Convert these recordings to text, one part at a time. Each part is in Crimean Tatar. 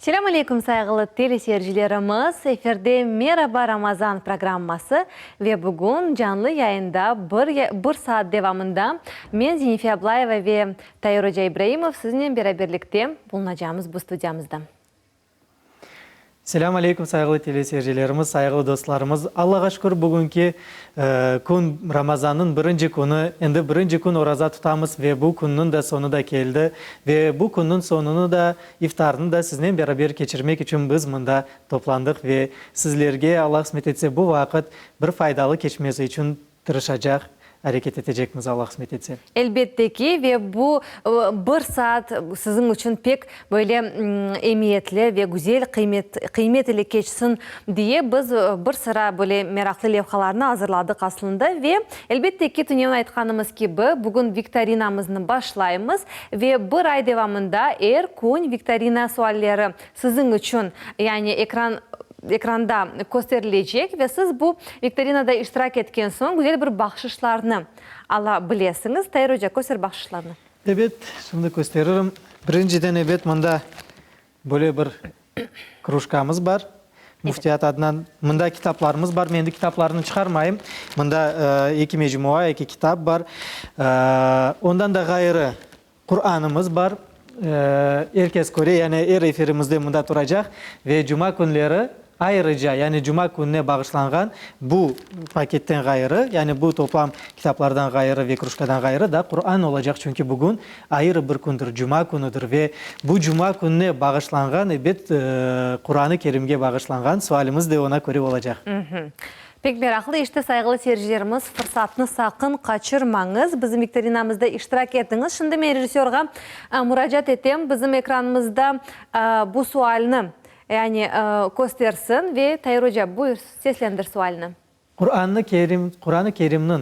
Selâm aleyküm sayğılı teleseyircilerimiz! Efirde Meraba Ramazan programması ve bugün canlı yayında bir bir saat devamında men Zenife Ablayeva ve Tair oca İbraimov siznen beraberlikte bulunacağımız bu studiyamızda. Selâm aleyküm sayğılı teleseyircilerimiz, sayğılı dostlarımız. Allağa şükür bugünki kün Ramazannıñ birinci künü, endi birinci kün oraza tutamız ve bu künniñ de soñu da keldi. Ve bu künniñ soñunı da, iftarnı da siznen beraber keçirmek içün biz mında toplandıq ve sizlerge Allah qısmet etse bu vaqıt bir faydalı keçmesi içün tırışacaq, areket etecekmiz, Allah qısmet etse. Elbette ki, ve bu bir saat siziñ içün pek böyle emiyetli ve güzel, qıymet qıymet ile keçsin diye biz bir sıra böyle meraqlı levhalarnı azırladıq aslında. Ve, elbette ki, tünevin aytqanımız kibi, bugün viktorinamıznı başlaymız ve bir ay devamında er kün viktorina sualleri siziñ içün, yani ekran ekranda kösterilecek ve siz bu viktorinada iştirak etken soñ güzel bir bahşışlarnı ala bilesiñiz. Tair oca, köster bahşışlarnı. Ebet, şimdi kösteririm. Birinciden, ebet, mında böyle bir krujkamız bar, Müftiyat adından. Mında kitaplarımız bar. Men endi kitaplarnı çıqarmayım. Mında eki mecmua, eki kitap bar. Ondan da ğayrı, Quranımız bar, er kes köre, yani er efirimizde mında turacaq ve cuma künleri ayrıca, yani cuma kününe bağışlanğan bu paketten ğayrı, yani bu toplam kitaplardan ğayrı ve krujkadan ğayrı da Quran olacaq, çünki bugün ayrı bir kündir, cuma künüdir ve bu cuma kününe bağışlanğan, ebet, Quranı Kerimge bağışlanğan sualimiz de ona köre olacaq. Pek meraqlı, işte, sayğılı seyircilerimiz, fırsatnı saqın qaçırmañız, bizim viktorinamızda iştirak etiñiz. Şimdi men rejissörğa muracaat etem, bizim ekranımızda bu sualni, yani, köstersin ve Tair oca, buyur, seslendir sualni. Qurannı Kerim, Quranı Kerimniñ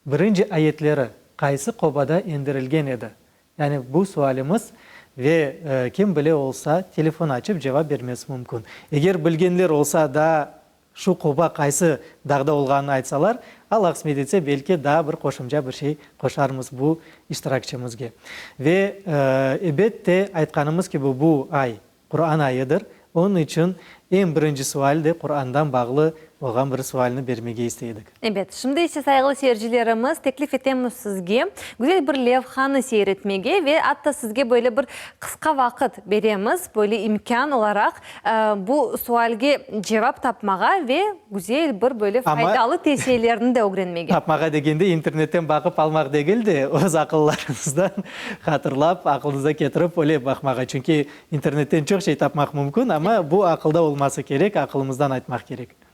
Birinci ayetleri qaysı qobada endirilgen edi? Yani bu sualimiz ve kim bile olsa telefon açıp cevap bermesi mümkün. Eger bilgenler olsa daa şu qoba qaysı dağda olğanını aytsalar, Alla qısmet etse belki daa bir qoşumca bir şey qoşarmız bu iştirakçimizge. Ve ebette aytqanımız kibi bu ay Quran ayıdır. Onıñ içün eñ birinci sual de Qurandan bağlı olğan bir sualni bermege istey edik. Ebet, şimdi ise, sayğılı seyircilerimiz, teklif etemiz sizge güzel bir levhanı seyir etmege ve atta sizge böyle bir qısqa vaqıt beremiz, böyle imkân olaraq bu sualge cevap tapmağa ve güzel bir böyle faydalı tevsiyelerni de ögrenmege. Tapmağa degende, internetten baqıp almaq degil de, öz aqıllarıñızdan hatırlap, aqılıñıza ketirip öyle baqmağa. Çünki internetten çoq şey tapmaq mümkün, amma bu aqılda olması kerek, aqılımızdan aytmaq kerek.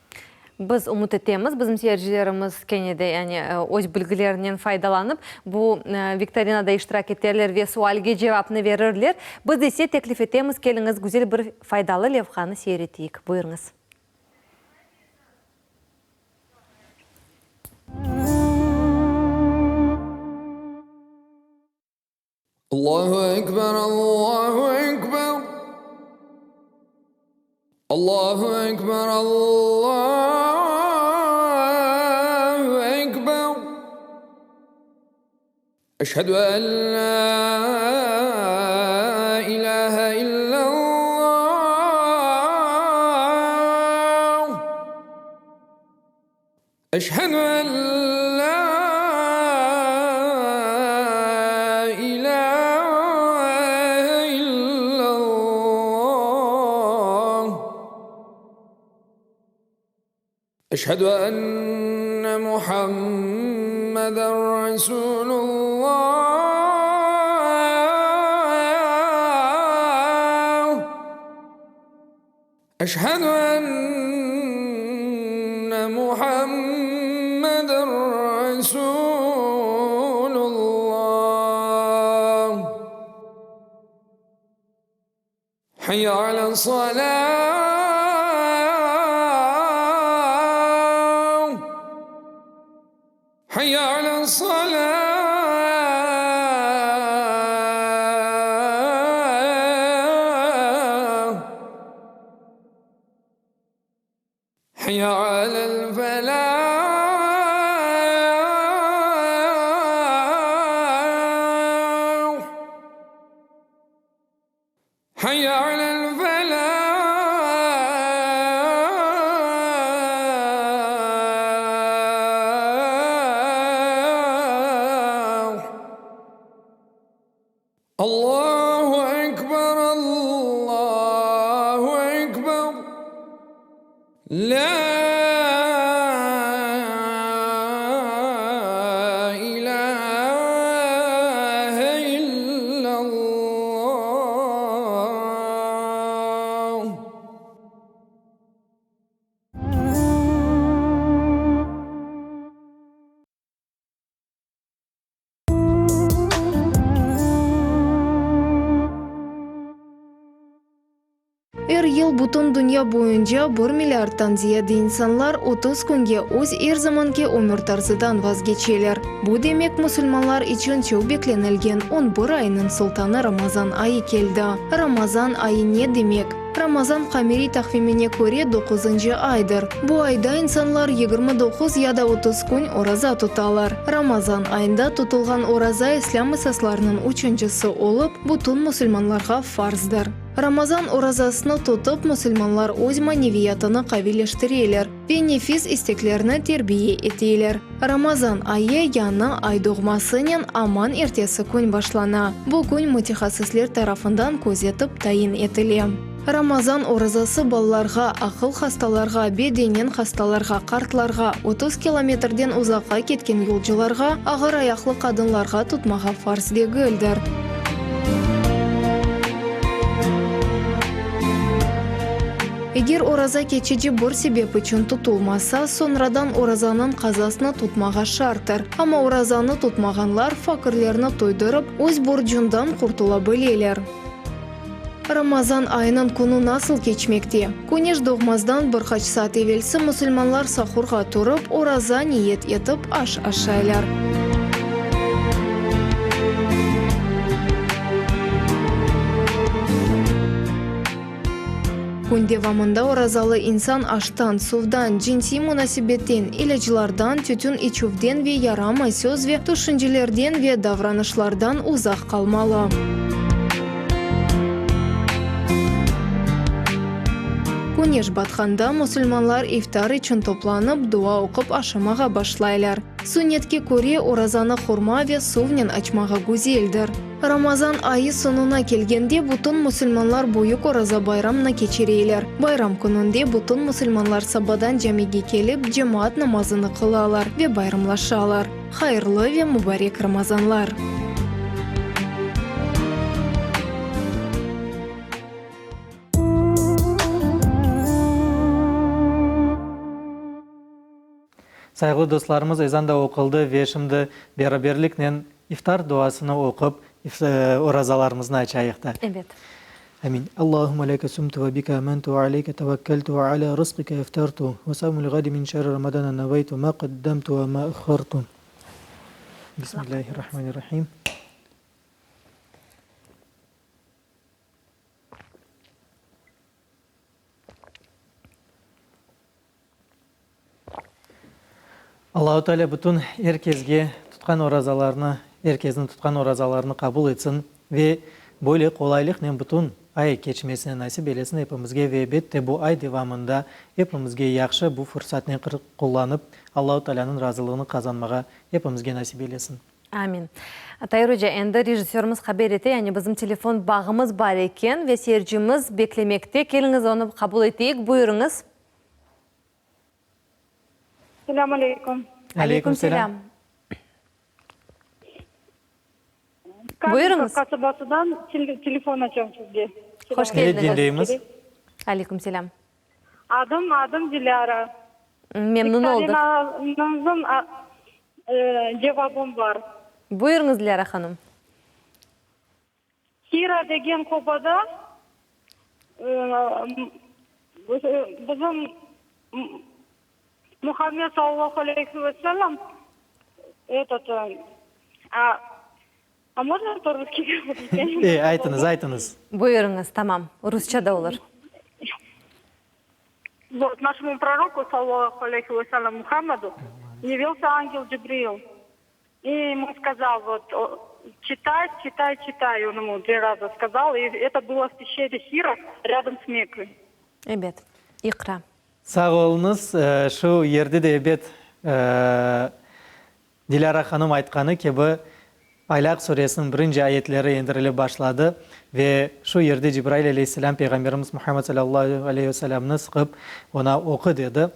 Biz ümüt etemiz, bizim seyircilerimiz kene de, yani, öz bilgilerinen faydalanıp, bu viktorinada iştirak eterler ve sualge cevapnı verirler. Biz ise teklif etemiz, keliñiz, güzel bir faydalı levhanı seyir eteyik. Buyurıñız. Allahu ekber, Allahu ekber, Allahu ekber, Allahu ekber. Eşhedü en la ilahe illallah. Eşhedü en la ilahe illallah. Eşhedü enne Muhammeden Resulullah. Eşhedü enne Muhammeden Resulullah. Hayya alel salah. Hayya alel salah. Hayya alel felah. Hayya alel felâh. Allahu ekber, Allahu ekber, Lâ ilâhe illallah. Er yıl bütün dünya boyunca bir milliardtan ziyade insanlar 30 künge öz er zamanki ömür tarzıdan vazgeçeler. Bu demek, musulmanlar içün çoq beklenilgen on bir aynıñ sultanı Ramazan ayı keldi. Ramazan ayı ne demek? Ramazan qameriy taqvimine köre doquzıncı aydır. Bu ayda insanlar 29 ya da 30 kün oraza tutalar. Ramazan ayında tutulğan oraza İslâm esaslarınıñ üçüncisi olıp, bütün musulmanlarğa farzdır. Ramazan orazasını tutıp, musulmanlar öz maneviyatını qaviyleştireler ve nefis isteklerini terbiye eteler. Ramazan ayı yañı ay doğmasınen aman ertesi kün başlana. Bu kün mütehassısler tarafından közetip tayin etile. Ramazan orazası balalarğa, aqıl hastalarğa, bedenen hastalarğa, qartlarğa, 30 kilometrden uzaqqa ketken yolcularğa, ağır ayaqlı qadınlarğa tutmağa farz degildir. Eger oraza keçici bir sebep içün tutulmasa, soñradan orazanıñ qazasını tutmağa şarttır. Amma orazanı tutmağanlar fakirlerni toydurıp, öz borcundan qurtula bileler. Ramazan ayınıñ künü nasıl keçmekte? Küneş doğmazdan bir qaç saat evelsi musulmanlar sahurğa turıp, oraza niyet etip, aş aşaylar. Kün devamında orazalı insan aştan, suvdan, cınsiy munasebetten, ilâclardan, tütün içüvden ve yaramay söz ve tüşüncelerden ve davranışlardan uzaq qalmalı. Küneş batqanda musulmanlar iftar içün toplanıp, dua oqup aşamağa başlaylar. Sünnetke köre, orazanı hurma ve suvnen açmağa güzeldir. Ramazan ayı soñuna kelgende bütün musulmanlar büyük Oraza bayramnı keçireyler. Bayram kününde bütün musulmanlar sabadan camige kelip, cemaat namazını qılalar ve bayramlaşalar. Hayırlı ve mubarek Ramazanlar! Sayğılı dostlarımız, ezan da oquldı ve şimdi beraberliknen iftar duasını oqup, orazalarımıznı açayıq da. Ebet. Amin. Allahümme leke sumtu ve bike amentu ve aleyke tevekkeltu ve ala rızqike eftertu ve savmul gadi min şehri ramadana neveytu ma qaddamtu ve ma ahhartu. Bismillahirrahmanirrahim. Allahu Teala bütün er kesge tutqan orazalarını, er kesniñ tutqan orazalarını qabul etsin ve böyle qolaylıqnen bütün ay keçmesini nasip eylesin epimizge ve elbette bu ay devamında epimizge yahşı bu fırsatnen qullanıp Allahu Teala'nıñ razılığını qazanmağa epimizge nasip eylesin. Amin. Tair oca, endi rejissörimiz haber ete, yani bizim telefon bağımız bar eken ve seyircimiz beklemekte. Keliñiz, onı qabul eteyik. Buyurıñız. Selâm aleyküm. Aleyküm selâm. Buyurıñız. Kamenka qasabasından telefon açam sizge. Hoş Evet, keldiñiz. diñleymiz. Aleyküm selâm. Adım, adım Dilâra. Memnun oldıq. Viktorinanıñ cevabım bar. Buyurıñız, Dilâra hanım. Hira degen qobada bizim Muhammed sallallahu aleyhi ve sellem etot, a, a можно po-russki govorit? E, aytıñız, aytıñız. Buyurıñız, tamam, rusça da olur. Vot, našemu proroku, sallallahu aleyhi ve sellem, Muhammedu, явился ангел Джибриил и ему сказал, вот. Читай, читай, читай, он ему три раза сказал, и это было в пещере Хира, рядом с Меккой. Ebet. İqra. Sağ oluñız. Şu yerde de ebet, Dilâra hanım aytqanı kibi, Alâq suresiniñ birinci ayetleri endirilip başladı ve şu yerde Cibrail aleyhisselâm Peyğamberimiz Muhammed salâllahu aleyhi ve selâmnı sıqıp, oña oqu dedi.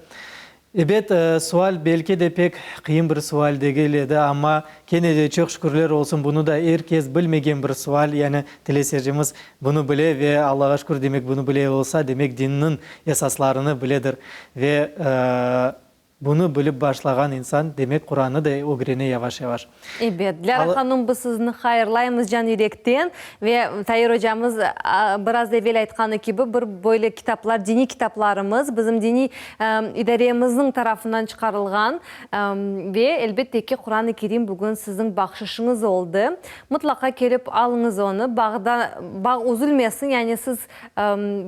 Ebet, sual belki de pek qıyın bir sual degil edi, amma kene de çoq şükürler olsun, bunı da er kes bilmegen bir sual, yani teleseyircimiz bunı bile ve Allağa şükür, demek bunı bile olsa, demek dinniñ esaslarını biledir ve Bunı bilip başlağan insan, demek, Qurannı da ögrene yavaş-yavaş. Ebet, Dilâra hanım, biz sizni hayırlaymız can yürekten ve Tair ocamız biraz evel aytqanı kibi, bir böyle kitaplar, diniy kitaplarımız bizim diniy idaremizniñ tarafından çıqarılğan ve, elbette ki, Quran-ı Kerim bugün siziñ bahşışıñız oldı. Mıtlaqa kelip alıñız onı, bağda, bağ üzülmesin, yani siz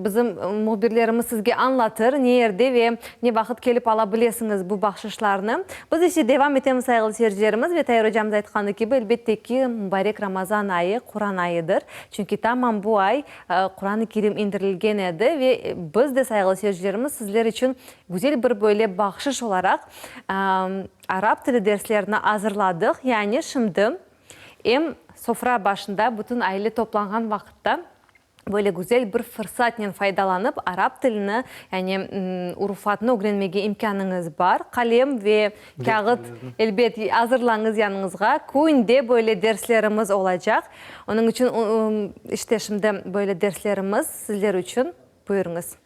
Bizim mühbirlerimiz sizge añlatır, ne yerde ve ne vaqıt kelip ala bilesiñiz bu bahşışlarnı. Biz ise devam etemiz, sayğılı seyircilerimiz, ve Tair ocamız aytqanı kibi, elbette ki, mubarek Ramazan ayı, Quran ayıdır. Çünki tamam bu ay Quran-ı Kerim indirilgen edi ve biz de, sayğılı seyircilerimiz, sizler içün güzel bir böyle bahşış olaraq arap tili derslerini azırladıq. Yani şimdi em sofra başında bütün aile toplanğan vaqıtta, Böyle güzel bir fırsatnen faydalanıp, arap tilini, yani urufatnı ögrenmege imkânıñız bar. Qalem ve kâğıt, elbet, azırlañız yanıñızğa. Künde böyle derslerimiz olacaq. Onıñ içün, işte, şimdi böyle derslerimiz sizler içün. Buyurıñız.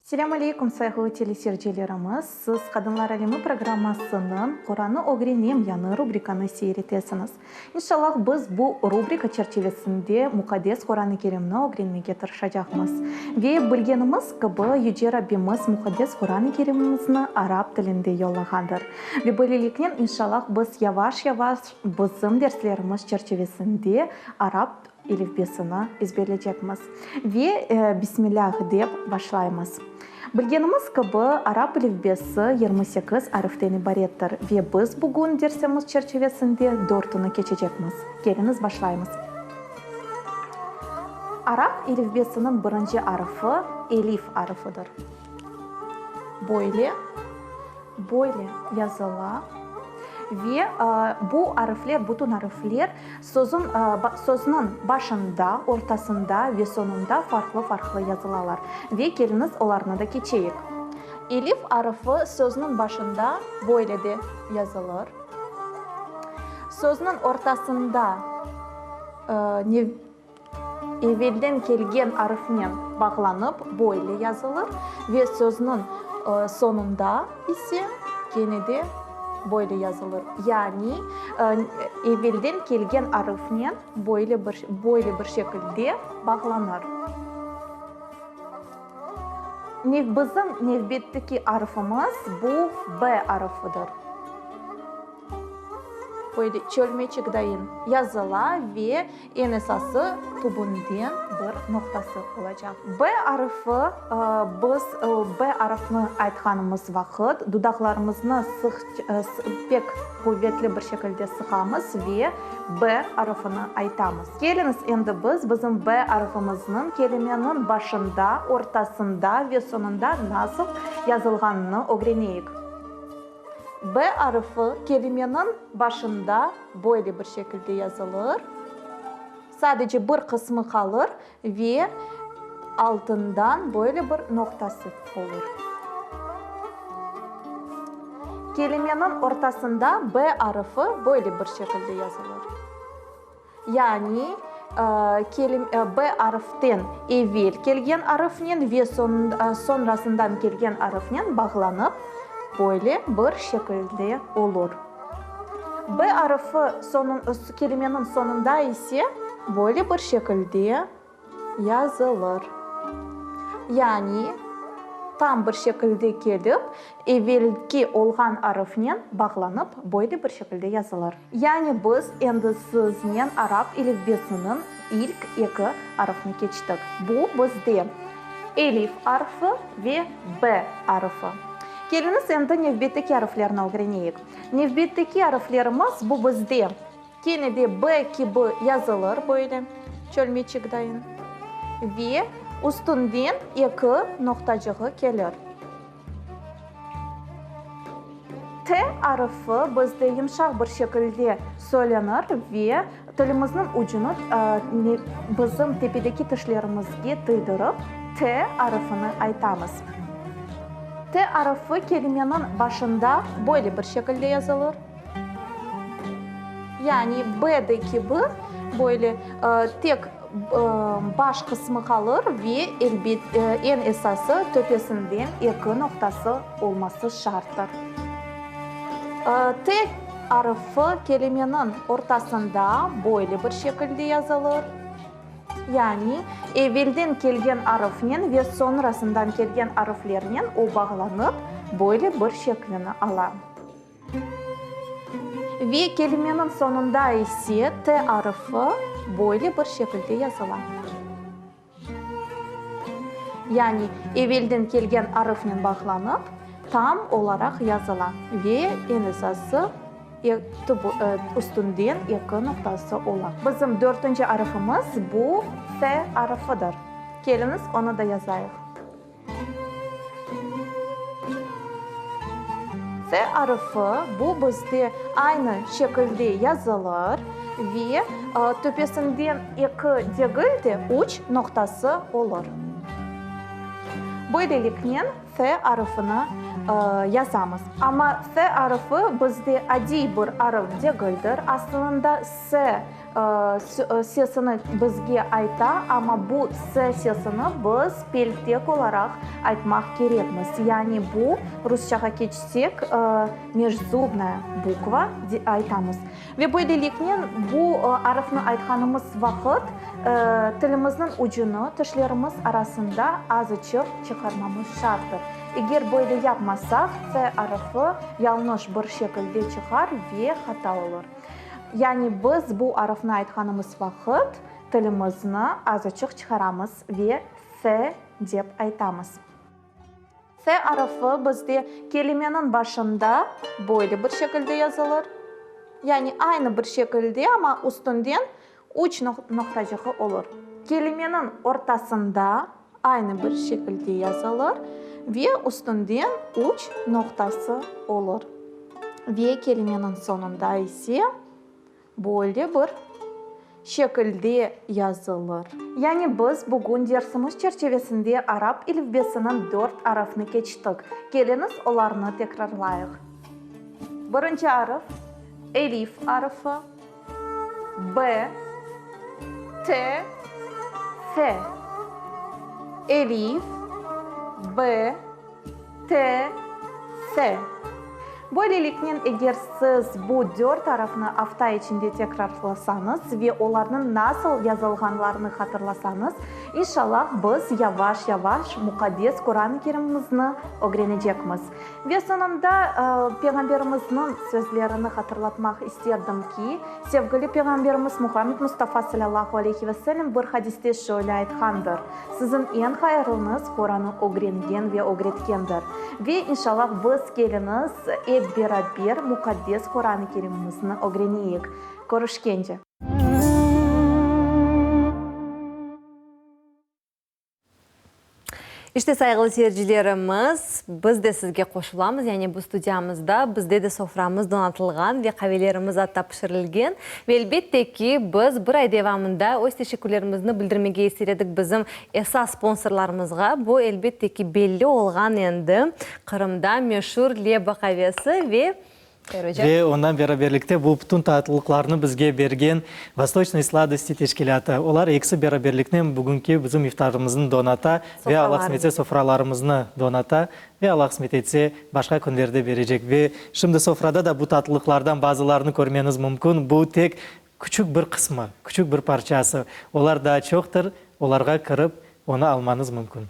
Selâm aleykum, sayğılı teleseyircilerimiz! Siz Qadınlar alemi programmasınıñ Qurannı ögrenem yañı rubrikanı seyir etesiñiz. İnşallah, biz bu rubrika çerçivesinde Muqaddes Quran-ı Kerimni ögrenmege tırışacaqmız. Ve bilgenimiz kibi, Yüce Rabbimiz Muqaddes Quran-ı Kerimimizni arap tilinde yollağandır. Ve böyleliknen, inşallah, biz yavaş-yavaş bizim derslerimiz çerçivesinde arap elifbesini ezberleycekmiz ve Bismillâh dep başlaymız. Bilgenimiz kibi, arap elifbesi 28 ariften ibarettir ve biz bugün dersimiz çerçivesinde dörtüni keçecekmiz. Keliñiz, başlaymız. Arap elifbesiniñ birinci arfi elif arfidir. Böyle. Böyle yazıla ve bu arifler, bütün arifler sözün, sözniñ başında, ortasında ve soñunda farqlı-farqlı yazılalar. Ve keliñiz olarnı da keçeyik. Elif arifi sözniñ başında böyle de yazılır. Sözniñ ortasında ne. Evelden kelgen arfnen bağlanıp, böyle yazılır ve sözniñ soñunda ise kene de böyle yazılır. Yani, evelden kelgen arfnen böyle bir, böyle bir şekilde bağlanır. Bizim nevbetteki arfımız bu B arfıdır. Böyle çölmeçik dayın yazıla ve eñ esası tübünden bir noqtası olacaq. B arfı, biz B arfını aytqanımız vaqıt dudaqlarımıznı sıq, pek quvetli bir şekilde sıqamız ve B arfını aytamız. Keliñiz endi biz bizim B arfımıznıñ kelimeniñ başında, ortasında ve soñunda nasıl yazılğanını ögreneyik. B arfı kelimeniñ başında böyle bir şekilde yazılır, sadece bir qısmı qalır ve altından böyle bir noqtası olur. Kelimeniñ ortasında B arfı böyle bir şekilde yazılır. Yani, B arften evel kelgen arfnen ve soñrasından kelgen arfnen bağlanıp, böyle bir şekilde olur. B arfı kelimeniñ soñunda ise böyle bir şekilde yazılır. Yani, tam bir şekilde kelip, evelki olğan arfnen bağlanıp, böyle bir şekilde yazılır. Yani biz endi siznen arap elifbesiniñ ilk eki arfını keçtik. Bu bizde elif arfı ve b arfı. Keliñiz, endi nevbetteki arıflerni ögreneyik. Nevbetteki arıflerimiz bu bizde kene de B kibi yazılır, böyle, çölmeçik dayın, ve üstünden eki noqtacığı kelir. T arfı bizde yımşaq bir şekilde söylenir ve tilimizniñ ucunı bizim tepedeki tişlerimizge tıydırıp, T arfını aytamız. T arfı kelimeniñ başında böyle bir şekilde yazılır. Yani B de kibi böyle tek baş qısmı qalır ve, elbet, eñ esası töpesinden eki noqtası olması şarttır. T arfı kelimeniñ ortasında böyle bir şekilde yazılır. Yani evelden kelgen arıfnen ve soñrasından kelgen arıflernen o bağlanıp, böyle bir şeklini ala. Ve kelimeniñ soñunda ise T arfı böyle bir şekilde yazıla. Yani evelden kelgen arıfnen bağlanıp, tam olaraq yazıla ve eñ esası üstünden eki noqtası ola. Bizim dörtünci arfımız bu F arfıdır. Keliñiz, onı da yazayıq. F arfı, bu bizde aynı şekilde yazılır ve töpesinden eki degil de üç noqtası olur. Böyleliknen F arfını yazamız. Amma F arfı bizde adiy bir arf degildir. Aslında S sesini bizge ayta, amma bu s sesini biz peltek olaraq aytmaq kerekmiz. Yani bu, rusçağa keçsek, mejzubnaya bukva aytamız. Ve böyleliknen bu arfnı aytqanımız vaqıt tilimizniñ ucunı tişlerimiz arasında azıçıq çıqarmamız şarttır. Eger böyle yapmasaq, s arfı yañlış bir şekilde çıqar ve hata olur. Yani biz bu arfnı aytqanımız vaqıt tilimizni azıçıq çıqaramız ve f dep aytamız. F arfı bizde kelimeniñ başında böyle bir şekilde yazılır. Yani aynı bir şekilde, amma üstünden üç noqtacığı olur. Kelimeniñ ortasında aynı bir şekilde yazılır ve üstünden üç noqtası olur. Ve kelimeniñ soñunda ise böyle bir şekilde yazılır. Yani biz bugün dersimiz çerçevesinde arap elifbesiniñ dört arfını keçtik. Keliñiz, olarnı tekrarlayıq. Birinci arf, elif arfı. B, T, F. Elif, B, T, F. Böyleliknen, eger siz bu dört arfnı afta içinde tekrarlasañız ve olarnıñ nasıl yazılğanlarını hatırlasañız, inşallah, biz yavaş-yavaş muqaddes Quran-ı Kerimimizni ögrenecekmiz. Ve soñunda Peyğamberimizniñ sözlerini hatırlatmaq isterdim ki, sevgili Peyğamberimiz Muhammed Mustafa salâllahu aleyhi ve sellem bir hadiste şöyle aytqandır, Siziñ eñ hayırlıñız Quranı ögrengen ve ögretkendir. Ve inşallah biz keliñiz ep beraber muqaddes Quranı Kerimimizni ögreneyik. Körüşkence! İşte, sayğılı seyircilerimiz, biz de sizge qoşulamız, yani bu studiyamızda bizde de soframız donatılğan ve qavelerimiz atta pişirilgen. Ve elbette ki, biz bir ay devamında öz teşekkürlerimizni bildirmege ister edik bizim esas sponsorlarımızğa, bu, elbette ki, belli olğan endi Qırımda meşur Leba qavesi ve Ve ondan beraberlikte bu bütün tatlılıqlarnı bizge bergen Vostoçnıye sladosti teşkilâtı. Olar ekisi beraberliknen bugünki bizim iftarımıznı donata ve Alla qısmet etse sofralarımıznı donata ve Alla qısmet etse başqa künlerde berecek. Ve şimdi sofrada da bu tatlılıqlardan bazılarını körmeniz mümkün. Bu tek küçük bir qısmı, küçük bir parçası. Olar daa çoqtır, olarğa kirip onı almanız mümkün.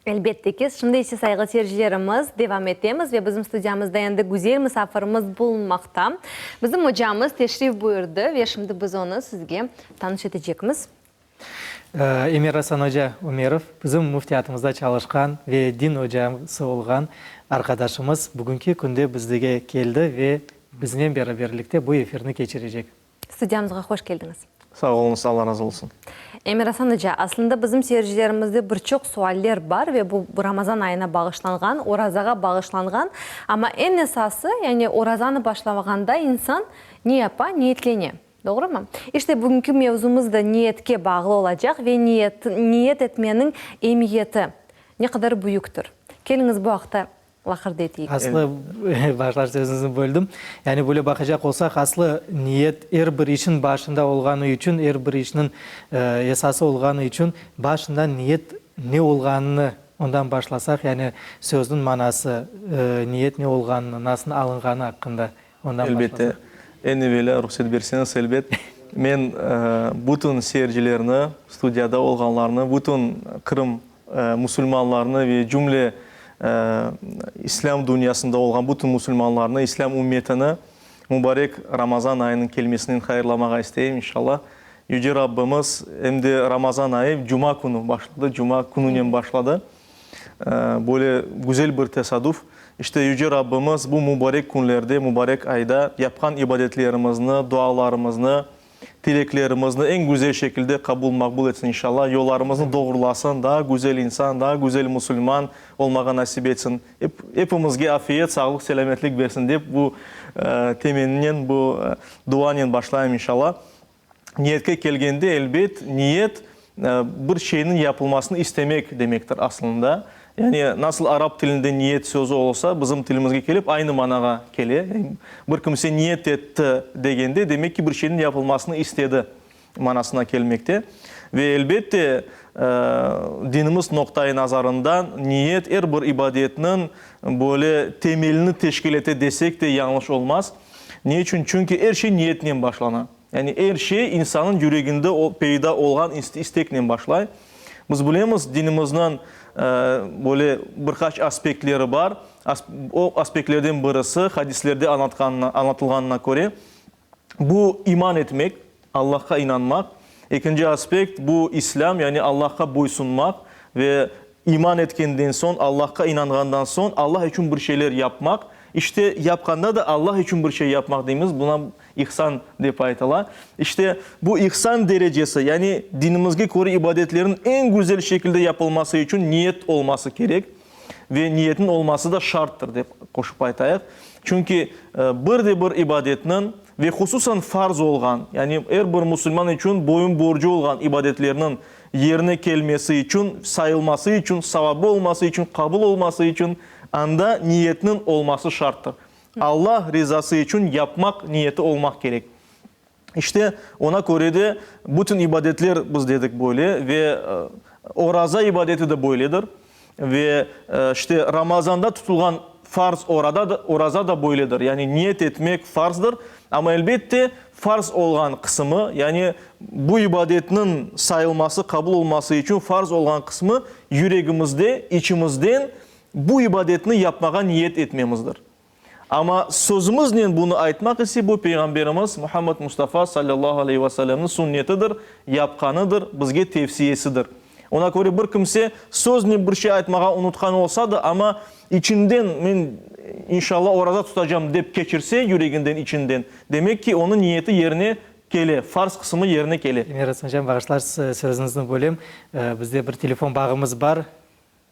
Elbette ki, şimdi ise sayğılı seyircilerimiz, devam etemiz ve bizim studiyamızda endi güzel musafirimiz bulunmaqta. Bizim ocamız teşrif buyurdı ve şimdi biz onı sizge tanış etecekmiz. Emir Asan oca Ümerov, bizim müftiyatımızda çalışqan ve din ocası olğan arqadaşımız, bugünki künde bizge keldi ve biznen beraberlikte bu efirni keçirecek. Studiyamızğa hoş keldiñiz. Sağ oluñız, Alla razı olsun. Emir Asan oca, aslında bizim seyircilerimizde bir çoq sualler bar ve bu Ramazan ayına bağışlanğan, orazağa bağışlanğan. Amma eñ esası, yani orazanı başlamağanda insan ne yapa? Niyetlene. Doğrumı? İşte, bugünki mevzumız da niyetke bağlı olacaq ve niyet, niyet etmeniñ emiyeti ne qadar büyüktir. Keliñiz bu aqta laqırdı eteyik. Aslı, başlar sözüñizni böldim. Yani böyle baqacaq olsaq, aslı niyet er bir işin başında olğanı içün, er bir işniñ esası olğanı içün başından niyet ne olğanını ondan başlasaq, yani sözniñ manası, niyet ne olğanını, nasıl alınğanı aqqında Ondan Elbette. Eñ evelâ, ruhset berseñiz, elbet, men bütün seyircilerni, studiyada olğanlarnı, bütün Qırım musulmanlarını ve cümle İslâm dünyasında olğan bütün musulmanlarnı, İslâm ümmetini mubarek Ramazan ayınıñ kelmesinen hayırlamağa isteyim, inşallah. Yüce Rabbimiz, em de Ramazan ayı cuma künü başladı, cuma kününen başladı. Böyle güzel bir tesadüf. İşte, Yüce Rabbimiz bu mubarek künlerde, mubarek ayda yapqan ibadetlerimizni, dualarımıznı, tileklerimizni eñ güzel şekilde qabul, maqbul etsin, inşallah. Yollarımıznı doğrulasın, daa güzel insan, daa güzel musulman olmağa nasip etsin. Epimizge afiyet, sağlıq, selâmetlik bersin dep, bu temeninen, bu duanen başlayım, inşallah. Niyetke kelgende, elbet, niyet, bir şeyniñ yapılmasını istemek demektir aslında. Yani nasıl arap tilinde niyet sözü olsa, bizim tilimizge kelip aynı manağa kele. Bir kimse niyet etti degende, demek ki, bir şeyniñ yapılmasını istedi manasına kelmekte. Ve elbette, dinimiz noqtai nazarından niyet er bir ibadetniñ böyle temelini teşkil ete desek de yañlış olmaz. Ne içün? Çünki er şey niyetnen başlana. Yani er şey insannıñ yüreginde peyda olğan isteknen başlay. Biz bilemiz, dinimizniñ böyle bir qaç aspektleri bar. O aspektlerden birisi, hadislerde añlatılğanına köre, bu iman etmek, Allahqa inanmaq. Ekinci aspekt, bu İslâm, yani Allahqa boysunmaq ve iman etkenden soñ, Allahqa inanğandan soñ, Allah içün bir şeyler yapmaq. İşte, yapqanda da Allah içün bir şey yapmaq deymiz, buna ihsan dep aytıla. İşte, bu ihsan derecesi, yani dinimizge köre ibadetlerniñ eñ güzel şekilde yapılması içün niyet olması kerek ve niyetniñ olması da şarttır, dep qoşıp aytayıq. Çünki bir de bir ibadetniñ ve hususan farz olğan, yani er bir musulman içün boyun borcu olğan ibadetlerniñ yerine kelmesi içün, sayılması içün, savabı olması içün, qabul olması içün anda niyetniñ olması şarttır. Allah rizası içün yapmaq niyeti olmaq kerek. İşte, ona köre de bütün ibadetler biz dedik böyle ve oraza ibadeti de böyledir. Ve, işte, Ramazanda tutulğan farz orada da, oraza da böyledir. Yani niyet etmek farzdır. Amma, elbette, farz olğan qısımı, yani bu ibadetniñ sayılması, qabul olması içün farz olğan qısmı yüregimizde, içimizden bu ibadetni yapmağa niyet etmemizdir. Amma sözümiznen bunı aytmaq ise bu Peyğamberimiz Muhammed Mustafa sallallahu aleyhi ve sellemniñ sünnetidir, yapqanıdır, bizge tevsiyesidir. Ona köre bir kimse söznen bir şey aytmağa unutqan olsa da, amma içinden men inşallah oraza tutacam dep keçirse yüreginden, içinden, demek ki, onıñ niyeti yerine kele, farz qısımı yerine kele. Emir Osmancam, bağışlarsız, sözüñizni bölem, bizde bir telefon bağımız bar.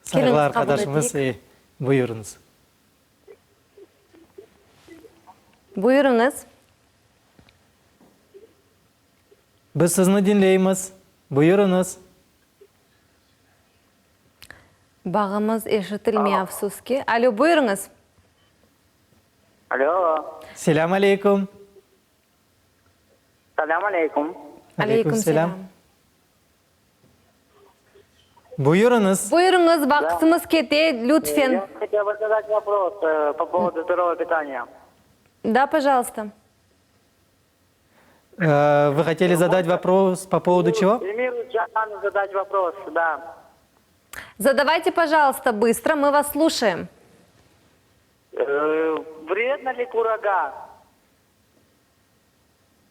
Sayğılı arqadaşımız, buyurıñız. Buyurıñız. Biz sizni diñleymiz. Buyurıñız. Bağımız eşitilmey, afsus ki. Alo, buyurıñız. Alo. Selâm aleyküm. Selâm aleyküm. Aleyküm selâm. Buyurıñız. Buyurıñız, vaqtımız kete, lütfen. Я хотел бы задать вопрос по поводу здорового питания. Да, пожалуйста. Вы хотели задать вопрос по поводу чего? Эльмиру Джану задать вопрос, да. Задавайте, пожалуйста, быстро, мы вас слушаем. Вредна ли курага?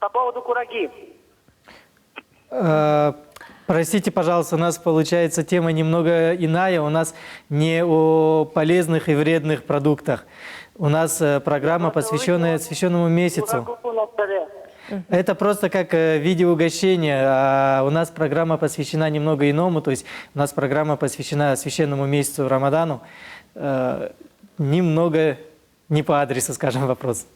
По поводу кураги. Prostite, пожалуйста, у нас получается тема немного иная, у нас не о полезных и вредных продуктах. У нас э, программа, посвященная священному месяцу. Это просто как э, в виде угощения. А у нас программа посвящена немного иному, то есть у нас программа посвящена священному месяцу Рамадану. Э, немного не по адресу, скажем, вопрос.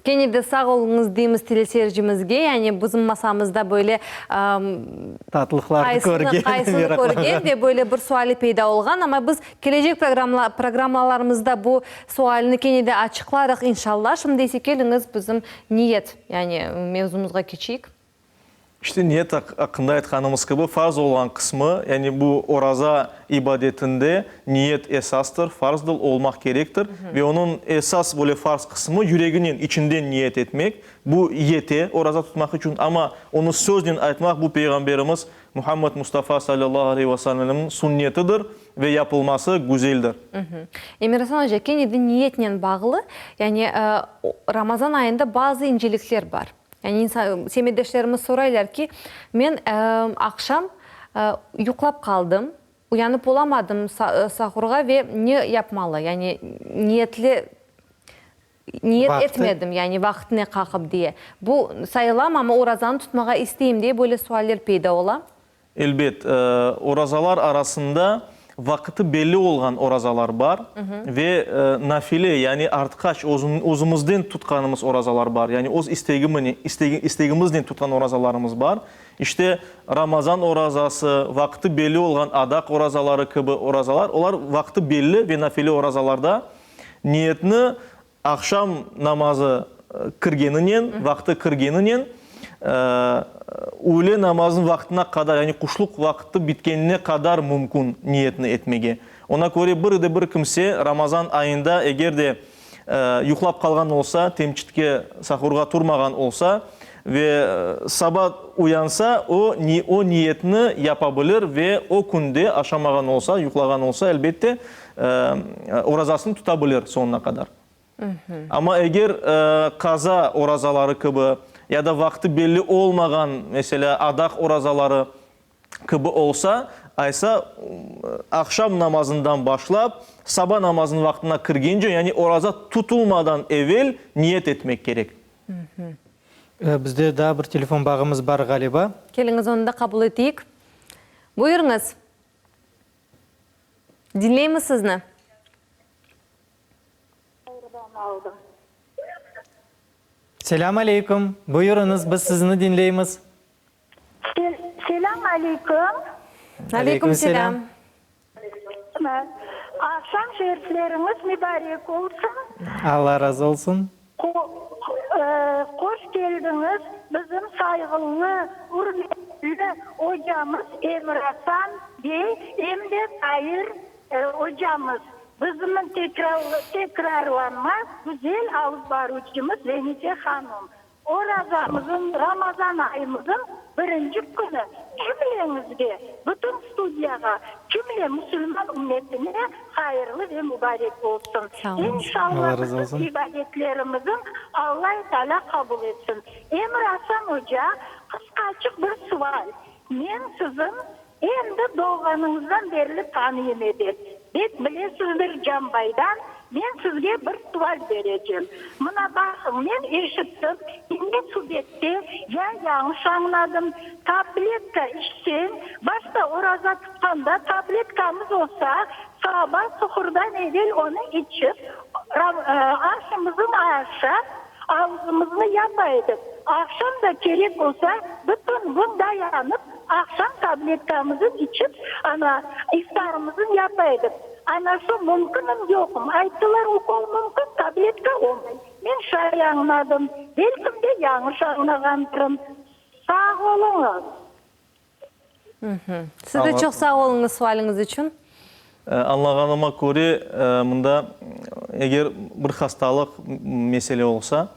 Kene de sağ oluñız deymiz teleseyircimizge, yani bizim masamızda böyle Tatlıqlarnı körgen, qaysını körgen ve böyle bir suali peyda olğan, amma biz kelecek programmalarımızda bu sualni kene de açıqlarıq, inşallah. Şimdi ise keliñiz bizim niyet, yani mevzumızğa keçeyik. İşte, niyet aqqında aytqanımız kibi, farz olğan qısmı, yani bu oraza ibadetinde niyet esastır, farzdır, olmaq kerektir. Ve onıñ esas böyle farz qısmı, yüreginen, içinden niyet etmek. Bu yete oraza tutmaq içün, amma onı söznen aytmaq, bu Peyğamberimiz Muhammed Mustafa salâllahu aleyhi ve sellemniñ sünnetidir ve yapılması güzeldir. Emir-Asan oca, kene de niyetnen bağlı, yani Ramazan ayında bazı incelikler bar. Yani insan, semetdeşlerimiz soraylar ki, men aqşam yuqlap qaldım, uyanıp olamadım sahurğa ve ne yapmalı? Yani niyetli, niyet etmedim, yani vaqıtnen qalqıp diye. Bu sayılamı, amma orazanı tutmağa isteyim diye böyle sualler peyda ola. Elbet, orazalar arasında vaqıtı belli olğan orazalar bar ve nafile, yani artqaç, özümizden tutqanımız orazalar bar, yani öz istegimiznen tutqan orazalarımız bar. İşte, Ramazan orazası, vaqıtı belli olğan adaq orazaları kibi orazalar, olar vaqıtı belli ve nafile orazalarda niyetni Aqşam namazı kirgeninen, vaqtı kirgeninen, üyle namazınıñ vaqtına qadar, yani quşluq vaqtı bitkenine qadar mümkün niyetni etmege. Ona köre bir de bir kimse Ramazan ayında eger de yuqlap qalğan olsa, temçitke, sahurğa turmağan olsa ve saba uyansa, o, o niyetni yapa bilir ve o künde aşamağan olsa, yuqlağan olsa, elbette, orazasını tuta bilir soñuna qadar. Amma eger qaza orazaları kibi ya da vaqtı belli olmağan, meselâ, adaq orazaları kibi olsa, aysa aqşam namazından başlap saba namazınıñ vaqtına kirgence, yani oraza tutulmadan evel niyet etmek kerek. Bizde daa bir telefon bağımız bar, ğaliba. Keliñiz, onı da qabul eteyik. Buyurıñız. Diñleymiz sizni. Selâm aleyküm. Buyurıñız, biz sizni diñleymiz. Selâm aleyküm. Aleyküm selâm. Aqşam şerifleriñiz mübarek olsun. Alla razı olsun. Hoş keldiñiz, bizim sayğılı, ürmetli ocamız Emir-Asan bey, em de Tair ocamız, bizimn tekrarlanmaz güzel alıp baruvcımız Zenife hanım. Orazamızın, Ramazan ayımızın birinci künü cümleñizge, bütün studiyağa, cümle musulman ümmetine hayırlı ve mubarek olsun. İnşallah bütün ibadetlerimizin Allai Teala qabul etsin. Emir Asan oca, qısqaçıq bir sual, men siziñ Endi doğğanıñızdan berli tanıyım ebet. Bek bilesizdir Canbaydan, men sizge bir sual berecem. Mına baqıñ, men eşittim, ne subette, ya yañlış añladım, tabletka içseñ, başta oraza tutqanda tabletkamız olsa, saba suhurdan evel onı içip, aşımızın aşap, Ağzımıznı yapa edik. Aqşam da kerek olsa, bütün kün dayanıp, aqşam tabletkamızın içip, ana, iftarımızın yapa edik. Ana şu mümkünmi, yoqmı? Ayttılar, ukol mümkün, tabletka olmay. Men şay añladım. Belkim de yañlış añlağandırım. Sağ oluñız. Siz de çoq sağ oluñız sualiñiz içün. Añlağanıma köre, mında eger bir hastalıq mesele olsa,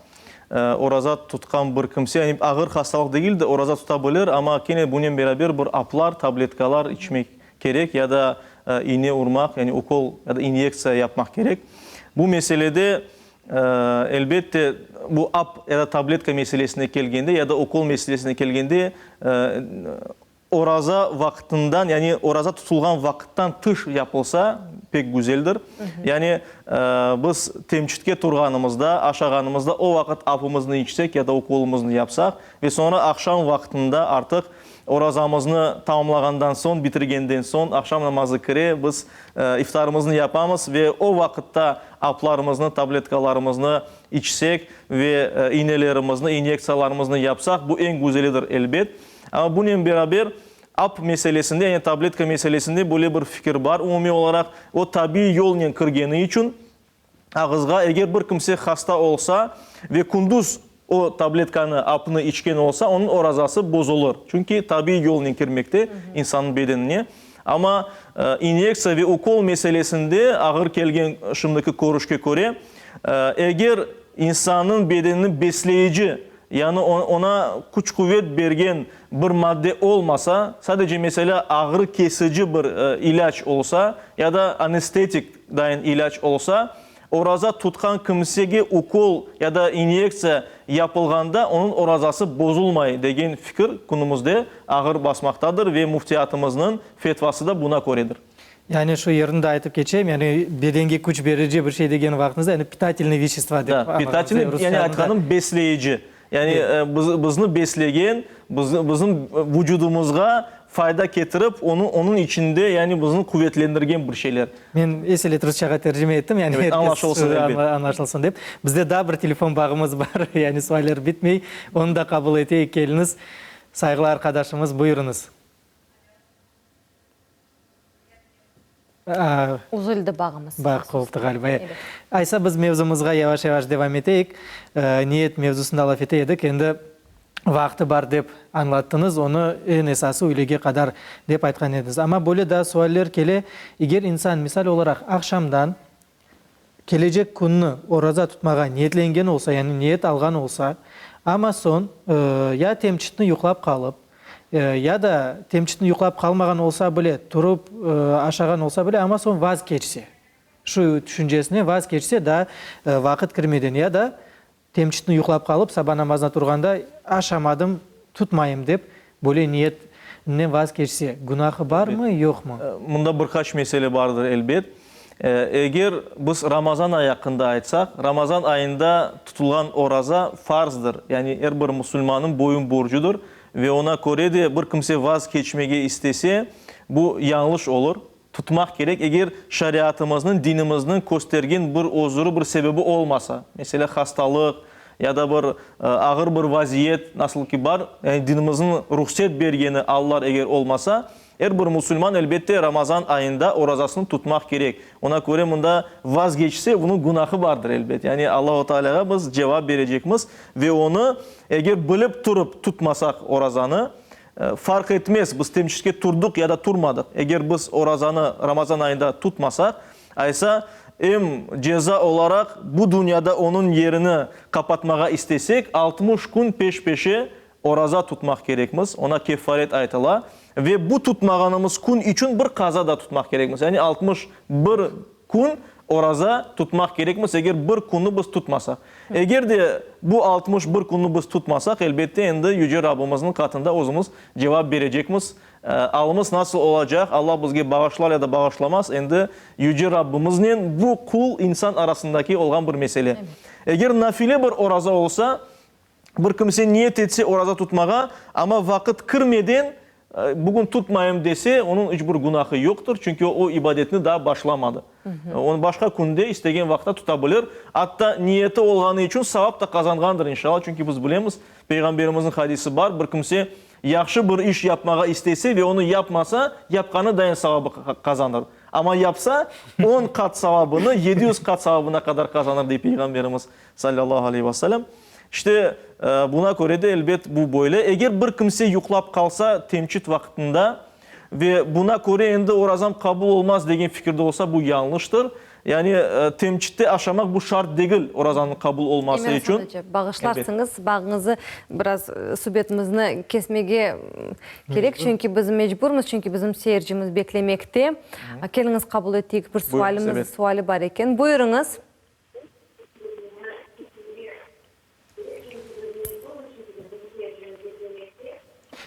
oraza tutqan bir kimse, yani ağır hastalıq degil de, oraza tuta bilir, amma kene bunen beraber bir aplar, tabletkalar içmek kerek ya da iğne urmaq, yani ukol ya da inyektsiya yapmaq kerek. Bu meselede. Elbette, bu ap ya da tabletka meselesine kelgende ya da ukol meselesine kelgende, oraza vaqtından, yani oraza tutulğan vaqıttan tış yapılsa, pek güzeldir. Yani biz temçitke turğanımızda, aşağanımızda o vaqıt apımıznı içsek ya da ukolımıznı yapsaq ve soñra aqşam vaqtında artıq Orazamıznı tamamlağandan soñ, bitirgenden soñ, aqşam namazı kire, biz iftarımıznı yapamız ve o vaqıtta aplarımıznı, tabletkalarımıznı içsek ve inelerimizni, inyektsiyalarımıznı yapsaq, bu eñ güzelidir, elbet. Amma bunen beraber, ap meselesinde, yani tabletka meselesinde böyle bir fikir bar umumiy olaraq, o tabiiy yolnen kirgeni içün, Ağızğa eger bir kimse hasta olsa ve kündüz o tabletkanı, apnı içken olsa, onıñ orazası bozulır. Çünki tabiiy yolnen kirmekte insannıñ bedenine. Amma inyektsiya ve ukol meselesinde ağır kelgen şimdiki körüşke köre, eger insannıñ bedenini besleyici, yani oña küç-quvet bergen bir madde olmasa, sadece, meselâ, ağrı kesici bir ilâc olsa ya da anestetik dayın ilâc olsa, oraza tutqan kimsege ukol ya da inyektsiya yapılğanda onıñ orazası bozulmay degen fikir künümizde ağır basmaqtadır ve müftiyatımıznıñ fetvası da buna köredir. Yani şu yerini de aytıp keçeyim, yani bedenge küç berici bir şey degen vaqtınızda, yani pitatelnıy veşestva dep Da, pitatelnıy, yani aytqanım besleyici. Yani bizni beslegen, bizim vucudımızğa fayda ketirip, onı, onıñ içinde, yani bizni quvetlendirgen bir şeyler. Men eselet rusçağa tercime ettim, yani Evet, añlaşılsın, elbet. Añlaşılsın dep. Bizde daa bir telefon bağımız bar, yani sualler bitmey, onı da qabul eteyik, keliñiz, sayğılı arqadaşımız, buyurıñız. Üzüldi bağımız. Bağ qoptı ğaliba. Aysa biz mevzumızğa yavaş-yavaş devam eteyik. Niyet mevzusında laf ete edik. Endi vaqtı bar dep añlattıñız, onı eñ esası üylege qadar dep aytqan ediñiz. Amma böyle daa sualler kele, eger insan, misal olaraq, aqşamdan kelecek künni oraza tutmağa niyetlengen olsa, yani niyet alğan olsa, amma soñ ya temçitni yuqlap qalıp, ya da temçitni yuqlap qalmağan olsa bile, turıp aşağan olsa bile, amma soñ vazgeçse, şu tüşüncesine vazgeçse, daa vaqıt kirmeden, ya da Temçitni yuqlap qalıp, saba namazına turğanda, aşamadım, tutmayım dep, böyle niyetnen vaz keçse, günahı barmı, yoqmı? Mında bir qaç mesele bardır, elbet. Eger biz Ramazan ayı aqqında aytsaq, Ramazan ayında tutulğan oraza farzdır, yani er bir musulmannıñ boyun borcudır ve oña köre de bir kimse vaz keçmege istese, bu yañlış olur. Tutmaq kerek, eger şariatımıznıñ, dinimizniñ köstergen bir özüri, bir sebebi olmasa, meselâ, hastalıq ya da bir ağır bir vaziyet, nasıl ki bar, yani dinimizniñ ruhset bergeni allar eger olmasa, er bir musulman, elbette, Ramazan ayında orazasını tutmaq kerek. Ona köre mında vazgeçse, bunıñ günahı bardır, elbet. Yani Allahu Tealâğa biz cevap berecekmiz ve onı eger bilip turıp tutmasaq orazanı, Farq etmez, biz temçitke turdıq ya da turmadıq. Eger biz orazanı Ramazan ayında tutmasaq, aysa, em ceza olaraq bu dünyada onıñ yerini qapatmağa istesek, 60 kün peş-peşe oraza tutmaq kerekmiz, oña keffaret aytıla, ve bu tutmağanımız kün içün bir qaza da tutmaq kerekmiz, yani 61 kün oraza tutmaq kerekmiz, eger bir künni biz tutmasaq. Eger de bu 61 künni biz tutmasaq, elbette, endi Yüce Rabbimizniñ qatında özümiz cevap berecekmiz. Alımız nasıl olacaq, Alla bizge bağışlar ya da bağışlamaz, endi Yüce Rabbimiznen bu qul, insan arasındaki olğan bir mesele. Eger nafile bir oraza olsa, Bir kimse niyet etse oraza tutmağa, amma vaqıt kirmeden, bugün tutmayım dese, onıñ iç bir günahı yoqtır, çünki o, o ibadetni daa başlamadı. Onı başqa künde, istegen vaqıtta tuta bilir. Atta niyeti olğanı içün savap da qazanğandır, inşallah, çünki biz bilemiz, Peyğamberimizniñ hadisi bar, bir kimse yahşı bir iş yapmağa istese ve onı yapmasa, yapqanı dayın savabı qazanır. Amma yapsa, on qat savabını, 700 qat savabına qadar qazanır, dey Peyğamberimiz. Sallallahu aleyhi ve sellem. İşte, buna köre de, elbet, bu böyle. Eger bir kimse yuqlap qalsa temçit vaqtında ve buna köre endi orazam qabul olmaz degen fikirde olsa, bu yañlıştır. Yani, temçitte aşamaq bu şart degil orazanıñ qabul olması Emir içün. Asan oca, bağışlarsıñız, bağıñızı biraz subetimizni kesmege kerek, çünki biz mecburmız, çünki bizim seyircimiz beklemekte. Keliñiz qabul eteyik, bir sualimiz, suali bar eken. Buyurıñız.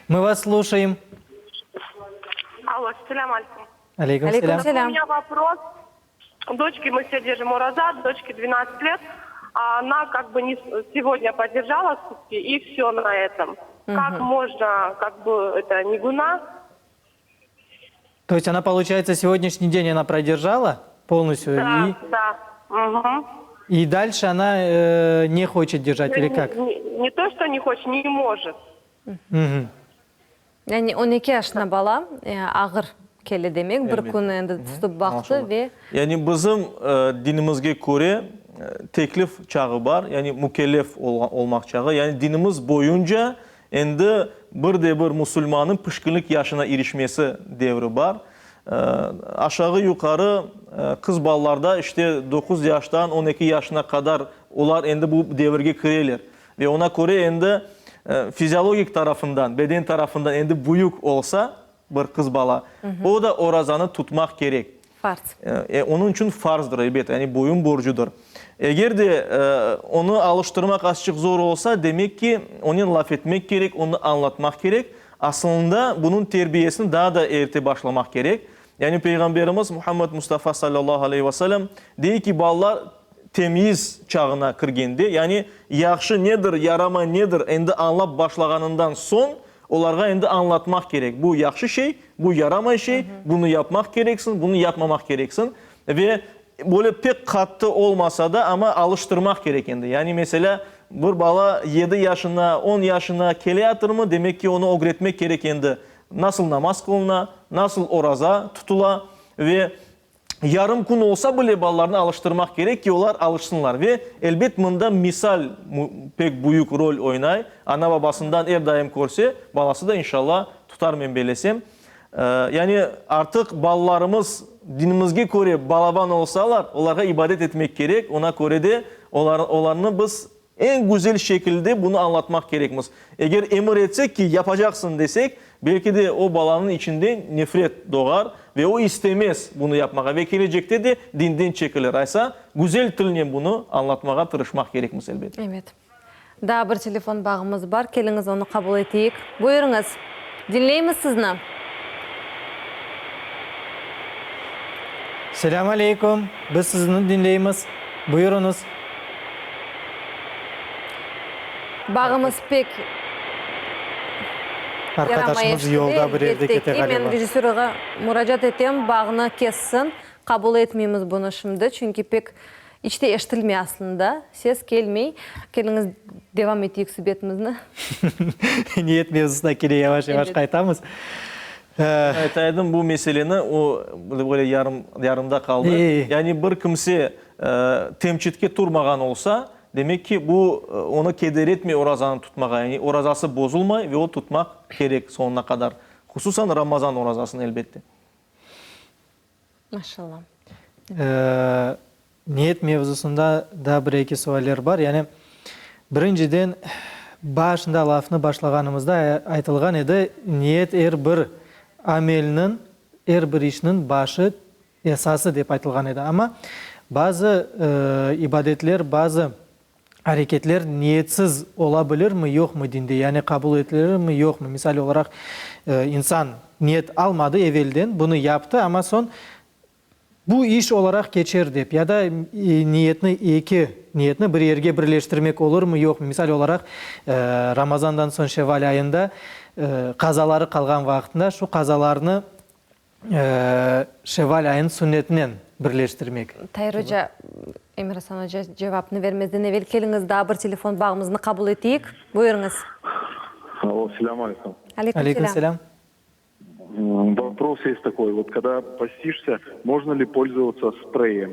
Мы вас слушаем. Алло, selâm aleyküm. Aleyküm selâm. У меня вопрос. Дочке мы все держим ураза, дочке 12 лет, а она как бы не сегодня подержала сутки и все на этом. Как можно, как бы это не гуна? То есть она, получается, сегодняшний день она продержала полностью? Да, и, да. Угу. И дальше она э, не хочет держать или как? Не, не то, что не хочет, не может. Угу. Yani 12 yaşında bala ağır kele demek, bir kün endi tutıp baqtı ve. Yani bizim dinimizge köre teklif çağı bar, yani mükellef olmaq çağı. Yani dinimiz boyunca endi bir de bir musulmannıñ pişkinlik yaşına irişmesi devri bar. Aşağı-yuqarı qız balalarda işte doquz yaştan 12 yaşına qadar olar endi bu devirge kireler. Ve oña köre endi fiziologik tarafından, beden tarafından endi büyük olsa bir qız bala, o da orazanı tutmaq kerek. Farz. Onıñ içün farzdır, elbet, yani boyun borcudır. Eger de onı alıştırmaq azçıq zor olsa, demek ki, onen laf etmek kerek, onı añlatmaq kerek. Asılında, bunıñ terbiyesini daa da erte başlamaq kerek. Yani Peyğamberimiz Muhammed Mustafa salâllahu aleyhi ve selem dey ki, balalar temyiz çağına kirgende, yani yahşı nedir, yaramay nedir endi añlap başlağanından soñ, olarğa endi añlatmaq kerek, bu yahşı şey, bu yaramay şey, bunı yapmaq kereksiñ, bunı yapmamaq kereksiñ. Ve böyle pek qattı olmasa da, amma alıştırmaq kerek endi. Yani, meselâ, bir bala yedi yaşına, on yaşına keleyatırmı, demek ki, onı ögretmek kerek endi, nasıl namaz qılına, nasıl oraza tutula ve Yarım kün olsa bile balalarnı alıştırmaq kerek ki, olar alışsınlar. Ve, elbet, mında misal pek büyük rol oynay. Ana-babasından er daim körse, balası da, inşallah, tutar, men bellesem. Yani, artıq balalarımız dinimizge köre balaban olsalar, olarğa ibadet etmek kerek, ona köre de olarnı biz Eñ güzel şekilde bunı añlatmaq kerekmiz. Eger emir etsek ki, yapacaqsıñ desek, belki de o balanıñ içinde nefret doğar ve o istemez bunı yapmağa ve kelecekte de dinden çekilir. Aysa, güzel tilnen bunı añlatmağa tırışmaq kerekmiz, elbet. Ebet. Daa bir telefon bağımız bar, keliñiz onı qabul eteyik. Buyurıñız. Diñleymiz sizni. Selâm aleyküm. Biz sizni diñleymiz. Buyurıñız. Bağımız pek yaramay Arqadaşımız eşitile, yolda bir yerde elbette kete ki. Men ğaliba. rejissörğa muracaat etem, bağnı kessin. Qabul etmeymiz bunı şimdi, çünki pek iç te eşitilmey aslında, ses kelmey. Keliñiz, devam eteyik subetimizni. Niyet mevzusına kene yavaş-yavaş qaytamız. Ayta edim, bu meseleni, o, böyle yarım, yarımda qaldı. Yani bir kimse temçitke turmağan olsa, demek ki, bu onı keder etmey orazanı tutmağa, yani orazası bozulmay ve o tutmaq kerek soñuna qadar. Hususan Ramazan orazasını, elbette. Maşallah. Niyet mevzusında daa bir-eki sualler bar. Yani, birinciden, başında lafnı başlağanımızda aytılğan edi, niyet er bir amelniñ, er bir işniñ başı, esası dep aytılğan edi. Amma bazı ibadetler, bazı areketler niyetsiz ola bilirmi, yoqmı dinde, yani qabul etilirmi, yoqmı? Misal olaraq, insan niyet almadı evelden, bunı yaptı, amma soñ bu iş olaraq keçer dep, ya da niyetni eki niyetni bir yerge birleştirmek olurmı, yoqmı? Misal olaraq, Ramazandan soñ şevval ayında qazaları qalğan vaqtında şu qazalarnı Şevval ayınıñ sünnetinen birleştirmek. Tair oca, Emir Asan oca cevapnı vermezden evel keliñiz daa bir telefon bağımıznı qabul eteyik. Buyurıñız. Alo, selâm aleyküm. Aleyküm selâm. Vopros есть такой, вот когда постишься, можно ли пользоваться спреем?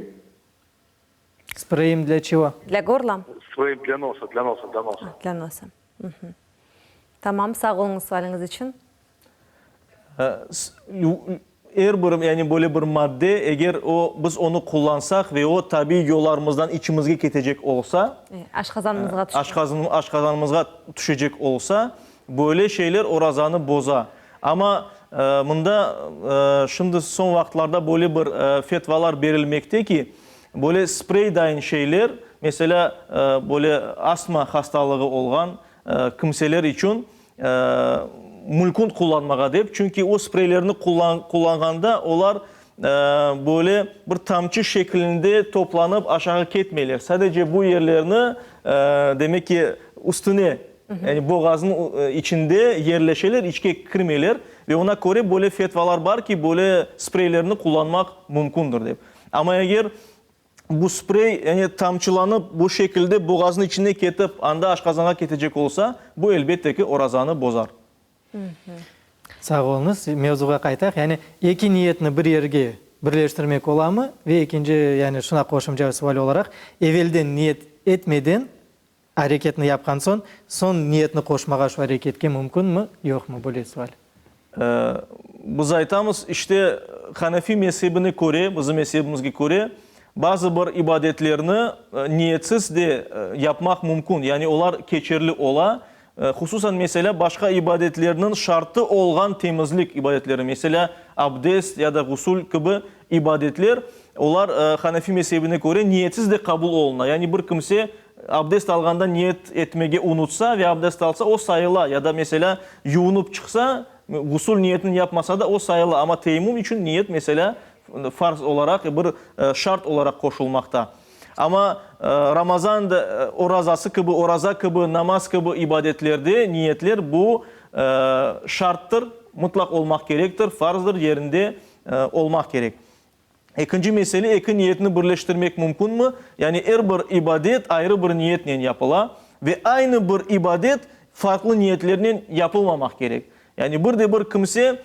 Спреем для чего? Для горла? Спреем для носа, для носа, для носа. Для носа. Tamam, sağ oluñız sualiñiz içün. Er bir, yani böyle bir madde, eger o, biz onı qullansaq ve o tabiiy yollarımızdan içimizge ketecek olsa, Aşqazanımızğa tüşecek. Aşqazanımızğa tüşecek olsa, böyle şeyler orazanı boza. Amma mında şimdi soñ vaqıtlarda böyle bir fetvalar berilmekte ki, böyle sprey dayın şeyler, meselâ, böyle astma hastalığı olğan kimseler içün. mülkün qullanmağa dep, çünki o spreylerni qullanğanda olar böyle bir tamçı şeklinde toplanıp aşağı ketmeyler. Sadece bu yerlerni, demek ki, üstüne, yani boğaznıñ içinde yerleşeler, içke kirmeyler ve oña köre böyle fetvalar bar ki, böyle spreylerni qullanmaq mümkündir dep. Amma eger bu sprey, yani tamçılanıp bu şekilde boğaznıñ içine ketip, anda aşqazanğa ketecek olsa, bu elbette ki, orazanı bozar. Sağ oluñız. Mevzuğa qaytayıq. Yani eki niyetni bir yerge birleştirmek olamı? Ve ekinci, yani şuna qoşumca sual olaraq, evelden niyet etmeden areketni yapqan soñ, soñ niyetni qoşmağa şu areketke mümkünmi, yoqmı? Böyle sual. Biz aytamız, işte, Hanefi mezhebine köre, bizim mezhebimizge köre, bazı bir ibadetlerni niyetsiz de yapmaq mümkün, yani olar keçerli ola, Hususan, meselâ, başqa ibadetlerniñ şartı olğan temizlik ibadetleri, meselâ, abdest ya da ğusul kibi ibadetler, olar Hanefi mezhebine köre niyetsiz de qabul oluna. Yani bir kimse abdest alğanda niyet etmege unutsa ve abdest alsa, o sayıla, ya da, meselâ, yuvunıp çıqsa, ğusul niyetini yapmasa da, o sayıla. Amma teyemmum içün niyet, meselâ, farz olaraq, bir şart olaraq qoşulmaqta. Amma Ramazan orazası kibi, oraza kibi, namaz kibi ibadetlerde niyetler bu şarttır, mıtlaq olmaq kerektir, farzdır, yerinde olmaq kerek. Ekinci mesele, eki niyetni birleştirmek mümkünmi? Yani er bir ibadet ayrı bir niyetnen yapıla ve aynı bir ibadet farqlı niyetlernen yapılmamaq kerek. Yani bir de bir kimse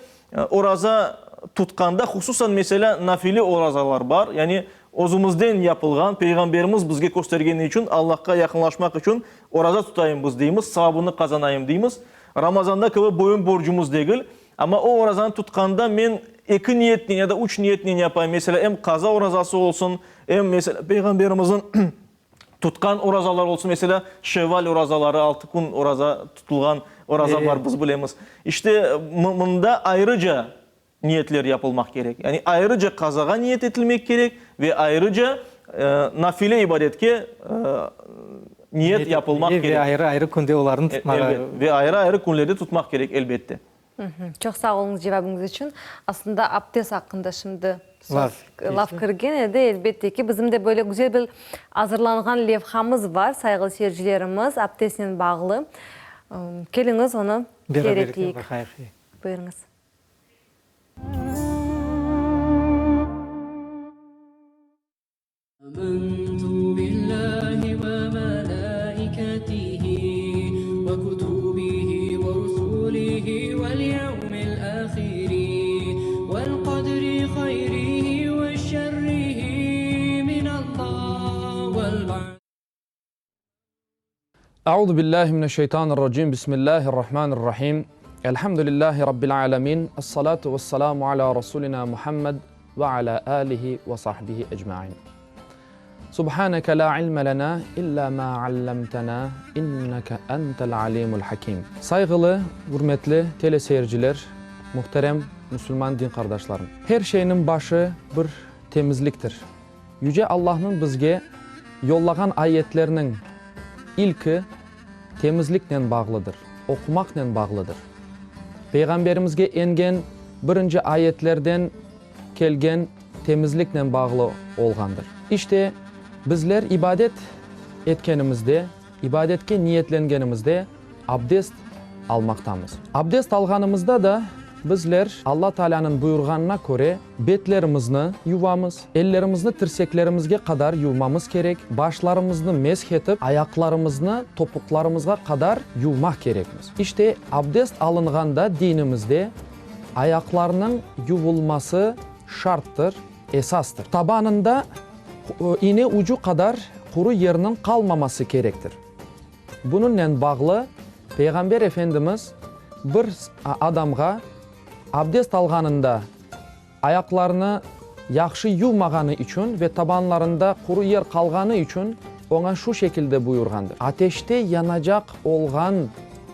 oraza tutqanda, hususan, meselâ, nafile orazalar bar, yani özümizden yapılğan, Peyğamberimiz bizge köstergeni içün, Allahqa yaqınlaşmaq içün oraza tutayım biz deymiz, savabını qazanayım deymiz. Ramazanda kibi boyun borcumız degil, amma o orazanı tutqanda men eki niyetnen ya da üç niyetnen yapayım, meselâ, em qaza orazası olsun, em, meselâ, Peyğamberimizniñ Tutqan orazalar olsun, meselâ, Şevval orazaları, altı kün oraza tutulğan oraza bar, biz bilemiz. İşte, mında ayrıca niyetler yapılmaq kerek. Yani ayrıca qazağa niyet etilmek kerek ve ayrıca nafile ibadetke niyet yapılmaq kerek. Ve ayrı-ayrı künde olarnı tutmağa. Elbet, ve ayrı-ayrı künlerde tutmaq kerek, elbette. Çoq sağ oluñız cevabıñız içün. Aslında abdest aqqında şimdi söz, laf kirgen edi. Elbette ki, bizim de böyle güzel bir azırlanğan levhamız bar, sayğılı seyircilerimiz, abdestnen bağlı. Keliñiz, onı seyreteyik. Buyurıñız. Euzu billahi mineşşeytanirracim. Bismillahirrahmanirrahim. Elhamdülillahi rabbil alamin. Essalatu vesselamu ala rasulina Muhammed ve ala alihi ve sahbihi ecmain. Subhaneke la ilme lena illa ma allamtena inneke entel alimul hakim. Sayğılı, ürmetli teleseyirciler, muhterem musulman din qardaşlarım. Her şeyniñ başı bir temizliktir. Yüce Allahnıñ bizge yollağan ayetlerniñ ilki temizliknen bağlıdır, oqumaqnen bağlıdır. Peyğamberimizge engen birinci ayetlerden kelgen temizliknen bağlı olğandır. İşte, bizler ibadet etkenimizde, ibadetke niyetlengenimizde abdest almaqtamız. Abdest alğanımızda da bizler Alla Taalânıñ buyurğanına köre betlerimizni yuvamız, ellerimizni tirseklerimizge qadar yuvmamız kerek, başlarımıznı mesh etip, ayaqlarımıznı topuqlarımızğa qadar yuvmaq kerekmiz. İşte, abdest alınğanda dinimizde ayaqlarnıñ yuvulması şarttır, esastır. Tabanında iğne ucu qadar quru yerniñ qalmaması kerektir. Bunıñnen bağlı Peyğamber Efendimiz bir adamğa abdest alğanında ayaqlarını yahşı yuvmağanı içün ve tabanlarında quru yer qalğanı içün oña şu şekilde buyurğandır, Ateşte yanacaq olğan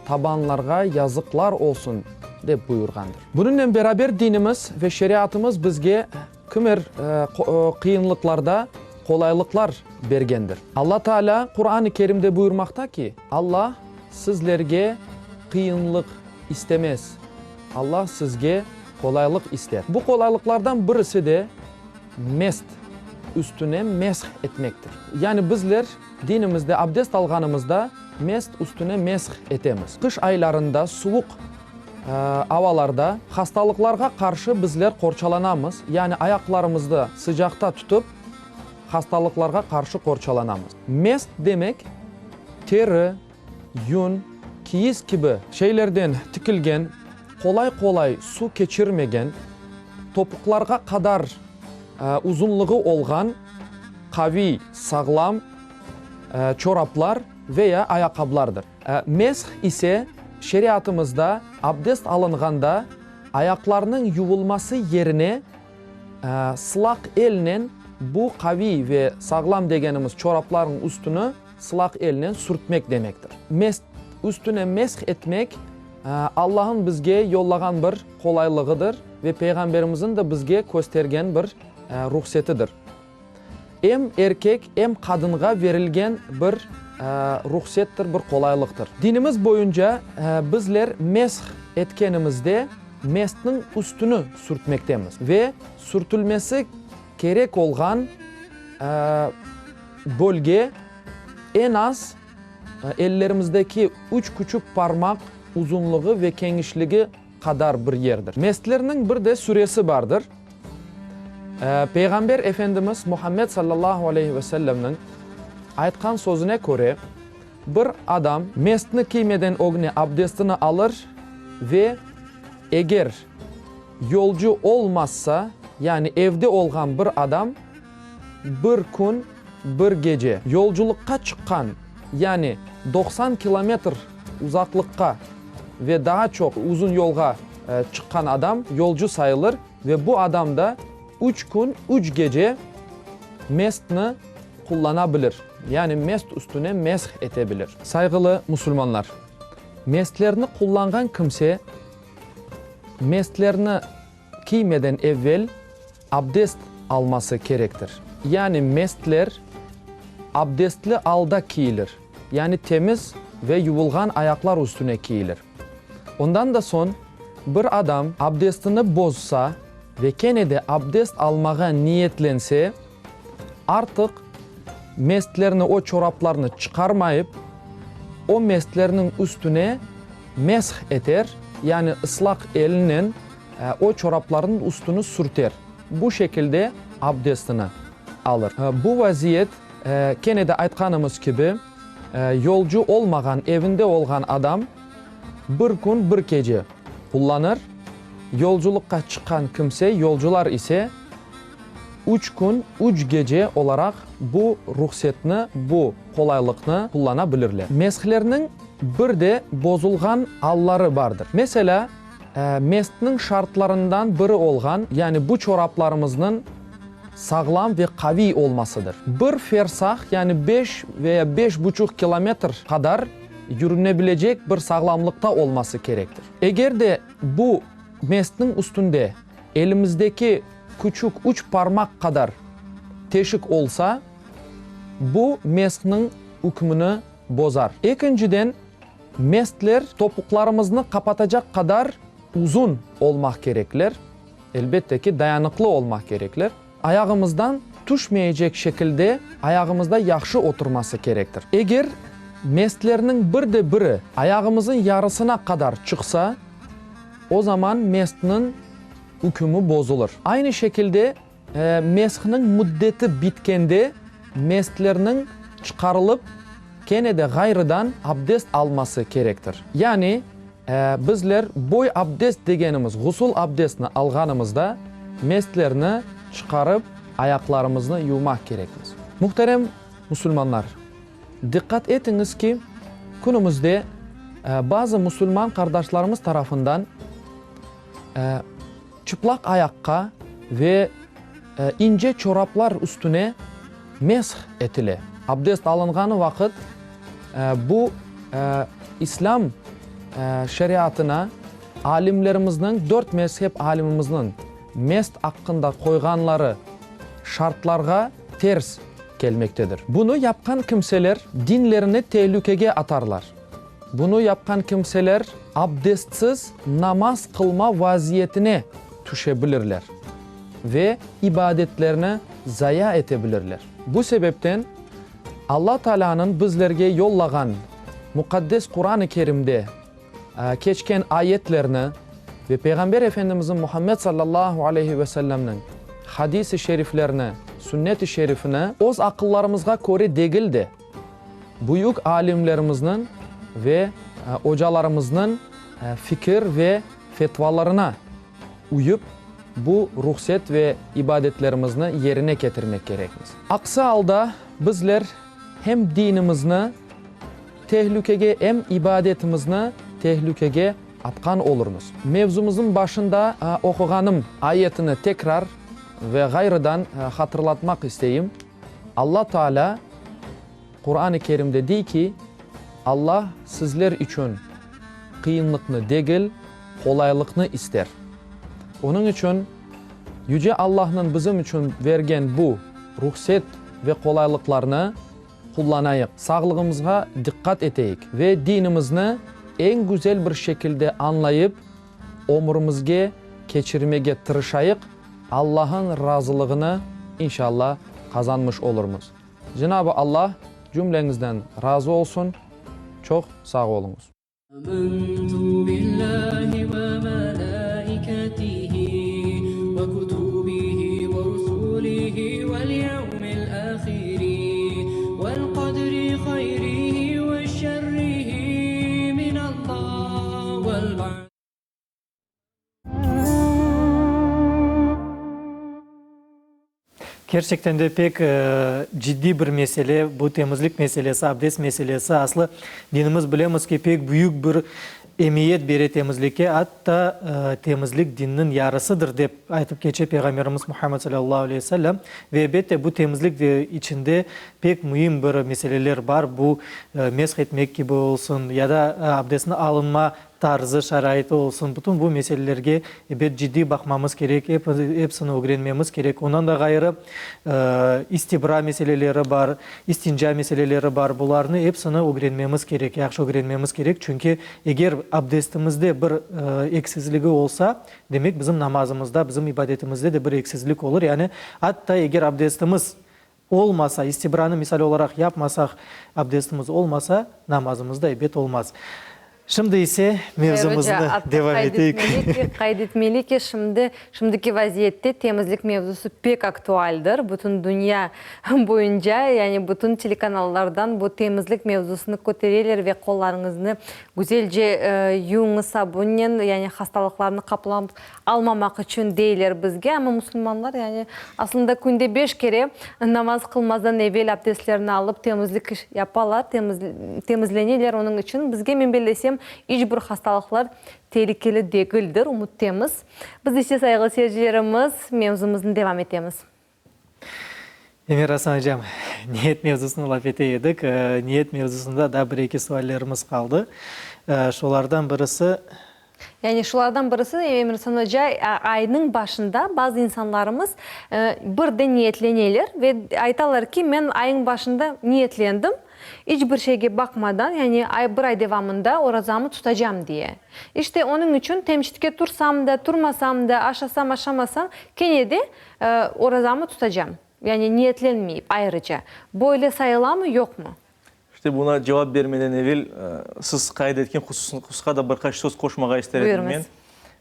tabanlarğa yazıqlar olsun, dep buyurğandır. Bunıñnen beraber dinimiz ve şeriatımız bizge Kimer qıyınlıqlarda qolaylıqlar bergendir. Alla Taalâ Quran-ı Kerimde buyurmaqta ki, Alla sizlerge qıyınlıq. istemez. Allah sizge qolaylıq ister. Bu qolaylıqlardan birisi de mest üstüne mesh etmektir. Yani bizler dinimizde abdest alğanımızda mest üstüne mesh etemiz. Qış aylarında suvuq avalarda hastalıqlarğa qarşı bizler qorçalanamız, yani ayaqlarımızdı sıcaqta tutıp, hastalıqlarğa qarşı qorçalanamız. Mest demek, teri, yün, kiyiz kibi şeylerden tikilgen, qolay-qolay suv keçirmegen, topuqlarğa qadar uzunlığı olğan qaviy, sağlam çoraplar veya ayaqqablardır. Mesh ise şeriatımızda abdest alınğanda ayaqlarnıñ yuvulması yerine sılaq elnen bu qaviy ve sağlam degenimiz çoraplarnıñ üstüni sılaq elnen sürtmek demektir. Mest üstüne mesh etmek Allah'ın bizge yollağan bir qolaylığıdır ve Peyğamberimizin de bizge köstergen bir ruhsetidir. Em erkek, em qadınğa verilgen bir ruhsettir, bir qolaylıqtır. Dinimiz boyunca bizler mesh etkenimizde mestniñ üstüni sürtmektemiz ve sürtülmesi kerek olğan bölge eñ az ellerimizdeki üç küçük parmaq uzunlığı ve kenişligi qadar bir yerdir. Mestlerniñ bir de süresi bardır. Peyğamber Efendimiz Muhammed sallallahu aleyhi ve sellemniñ aytqan sözüne köre, bir adam mestni kiymeden ögne abdestini alır ve eger yolcu olmazsa, yani evde olğan bir adam bir kün, bir gece yolculıqqa çıqqan, yani 90 kilometr uzaqlıqqa ve daa çoq uzun yolğa çıqqan adam yolcu sayılır ve bu adam da üç kün, üç gece mestni qullana bilir, yani mest üstüne mesh ete bilir. Sayğılı musulmanlar! Mestlerni qullanğan kimse mestlerni kiymeden evvel abdest alması kerektir. Yani mestler abdestli alda kiyilir, yani temiz ve yuvulğan ayaqlar üstüne kiyilir. Ondan da soñ bir adam abdestini bozsa ve kene de abdest almağa niyetlense, artıq mestlerni, o çoraplarnı çıqarmayıp, o mestlerniñ üstüne mesh eter, yani ıslaq elinen o çoraplarnıñ üstüni sürter. Bu şekilde abdestini alır. Bu vaziyet, kene de aytqanımız kibi, yolcu olmağan, evinde olğan adam bir kün, bir gece qullanır, yolculıqqa çıqqan kimse, yolcular ise üç kün, üç gece olaraq bu ruhsetni, bu qolaylıqnı qullana bilirler. Meshlerniñ bir de bozulğan alları bardır. Meselâ, mestniñ şartlarından biri olğan, yani bu çoraplarımıznıñ sağlam ve qaviy olmasıdır. Bir fersah, yani beş veya beş buçuq kilometr qadar yürünebilecek bir sağlamlıqta olması kerektir. Eger de bu mestniñ üstünde elimizdeki küçük üç parmaq qadar teşik olsa, bu mestniñ ükmüni bozar. Ekinciden, mestler topuqlarımıznı qapatacaq qadar uzun olmaq kerekler, elbette ki, dayanıqlı olmaq kerekler. Ayağımızdan tüşmeyecek şekilde ayağımızda yahşı oturması kerektir. Eger mestlerniñ bir de biri ayağımızın yarısına qadar çıqsa, o zaman mestniñ ükümi bozulır. Aynı şekilde Meshniñ müddeti bitkende mestlerniñ çıqarılıp kene de ğayrıdan abdest alması kerektir. Yani, bizler boy abdest degenimiz ğusul abdestini alğanımızda mestlerni çıqarıp ayaqlarımıznı yuvmaq kerekmiz. Muhterem musulmanlar, diqqat etiñiz ki, künümizde bazı musulman qardaşlarımız tarafından Çıplaq ayaqqa ve ince çoraplar üstüne mesh etile. Abdest alınğanı vaqıt bu İslâm şeriatına alimlerimizniñ, dört mezhep alimimizniñ mest aqqında qoyğanları şartlarğa ters kelmektedir. Bunı yapqan kimseler dinlerini telükege atarlar. Bunı yapqan kimseler abdestsiz namaz qılma vaziyetine tüşe bilirler ve ibadetlerini zaya ete bilirler. Bu sebepten Alla Taalânıñ bizlerge yollağan Muqaddes Quran-ı Kerimde keçken ayetlerni ve Peyğamber Efendimizniñ Muhammed sallallahu aleyhi ve sellemniñ hadis-i şeriflerini, sünnet-i şerifini öz aqıllarımızğa köre degil de, büyük alimlerimizniñ ve ocalarımıznıñ fikir ve fetvalarına uyıp, bu ruhset ve ibadetlerimizni yerine ketirmek kerekmiz. Aqsı alda bizler hem dinimizni tehlükege, em ibadetimizni tehlükege atqan olurmız. Mevzumıznıñ başında oquğanım ayetini tekrar ve ğayrıdan hatırlatmaq isteyim. Alla Taalâ Quran-ı Kerimde dey ki, Alla sizler içün qıyınlıqnı degil, qolaylıqnı ister. Onıñ içün Yüce Allahnıñ bizim içün vergen bu ruhset ve qolaylıqlarnı qullanayıq, sağlığımızğa diqqat eteyik ve dinimizni eñ güzel bir şekilde añlayıp, ömürimizge keçirmege tırışayıq, Allah'ın razılığını, inşallah, qazanmış olurmız. Cenab-ı Allah cümleñizden razı olsun, çoq sağ oluñız. Kerçekten de pek ciddiy bir mesele, bu temizlik meselesi, abdest meselesi. Aslı dinimiz bilemiz ki, pek büyük bir emiyet bere temizlikke, atta temizlik dinniñ yarısıdır, dep aytıp keçe Peyğamberimiz Muhammed salâllahu aleyhi ve sellem. Ve elbette bu temizlik de içinde pek müim bir meseleler bar, bu mesh etmek kibi olsun ya da abdestniñ alınma tarzı, şaraiti olsun, bütün bu meselelerge, ebet, ciddiy baqmamız kerek, episini ögrenmemiz kerek. Ondan da ğayrı, istibra meseleleri bar, istinca meseleleri bar, bularnı episini ögrenmemiz kerek, yahşı ögrenmemiz kerek, çünki eger abdestimizde bir eksizligi olsa, demek, bizim namazımızda, bizim ibadetimizde de bir eksizlik olur. Yani, atta eger abdestimiz Olmasa, istibranı misal olaraq yapmasaq, abdestimiz olmasa, namazımız da ebet olmaz. Şimdi ise mevzumıznı devam eteyik. Qayd etmeli ki, şimdi, şimdiki vaziyette temizlik mevzusı pek aktualdir. Bütün dünya boyunca, yani bütün telekanallardan bu temizlik mevzusını kötereler ve qollarıñıznı güzelce yuñız sabunnen, yani hastalıqlarnı qaplap Almamaq içün deyler bizge, amma musulmanlar yani aslında künde beş kere namaz qılmazdan evel abdestlerini alıp temizlik yapalar, temizleneler, onıñ içün bizge men bellesem iç bir hastalıqlar tehlikeli degildir, ümüttemiz. Biz ise sayğılı seyircilerimiz mevzumıznı devam etemiz. Emir Asan ocam, niyet mevzusını laf ete edik. Niyet mevzusında daa bir-eki suallerimiz qaldı. Şolardan birisi. Yani şulardan birisi, Emir Asan oca, aynıñ başında bazı insanlarımız birden niyetleneler ve aytalar ki, men ayıñ başında niyetlendim, iç bir şeyge baqmadan, yani ay bir ay devamında orazamı tutacam diye. İşte, onıñ içün temçitke tursam da, turmasam da, aşasam, aşamasam, kene de Orazamı tutacam, yani niyetlenmeyip ayrıca, böyle sayılamı, yoqmı? İşte buna cevap bermeden evel, siz qayd etken hususqa da bir qaç söz qoşmağa ister edim men.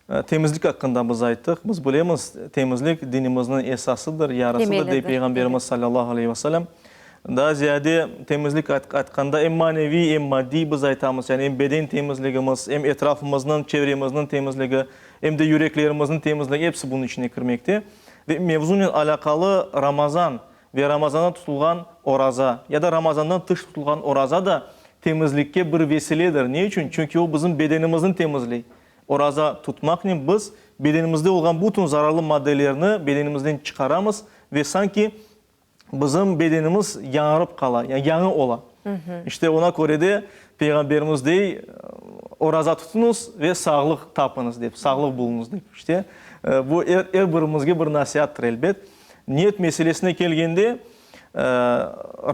Buyurıñız. Temizlik aqqında biz ayttıq. Biz bilemiz, temizlik dinimizniñ esasıdır, yarısıdır, dey Peyğamberimiz salâllahu aleyhi ve sellem. Daa ziyade temizlik aytqanda em maneviy, em maddiy biz aytamız, yani em beden temizligimiz, em etrafımıznıñ, çevremizniñ temizligi, Em de yüreklerimizniñ temizligi, episi bunıñ içine kirmekte. Ve mevzunen alâqalı Ramazan ve Ramazanda tutulğan oraza ya da Ramazandan tış tutulğan oraza da temizlikke bir vesiledir. Ne içün? Çünki o bizim bedenimizni temizley. Oraza tutmaqnen biz bedenimizde olğan bütün zararlı maddelerni bedenimizden çıqaramız ve sanki Bizim bedenimiz yañarıp qala, yani yañı ola. İşte ona köre de Peyğamberimiz dey, oraza tutuñız ve sağlıq tapıñız dep, sağlıq buluñız dep. İşte bu er, er birimizge bir nasiattır elbet. Niyet meselesine kelgende,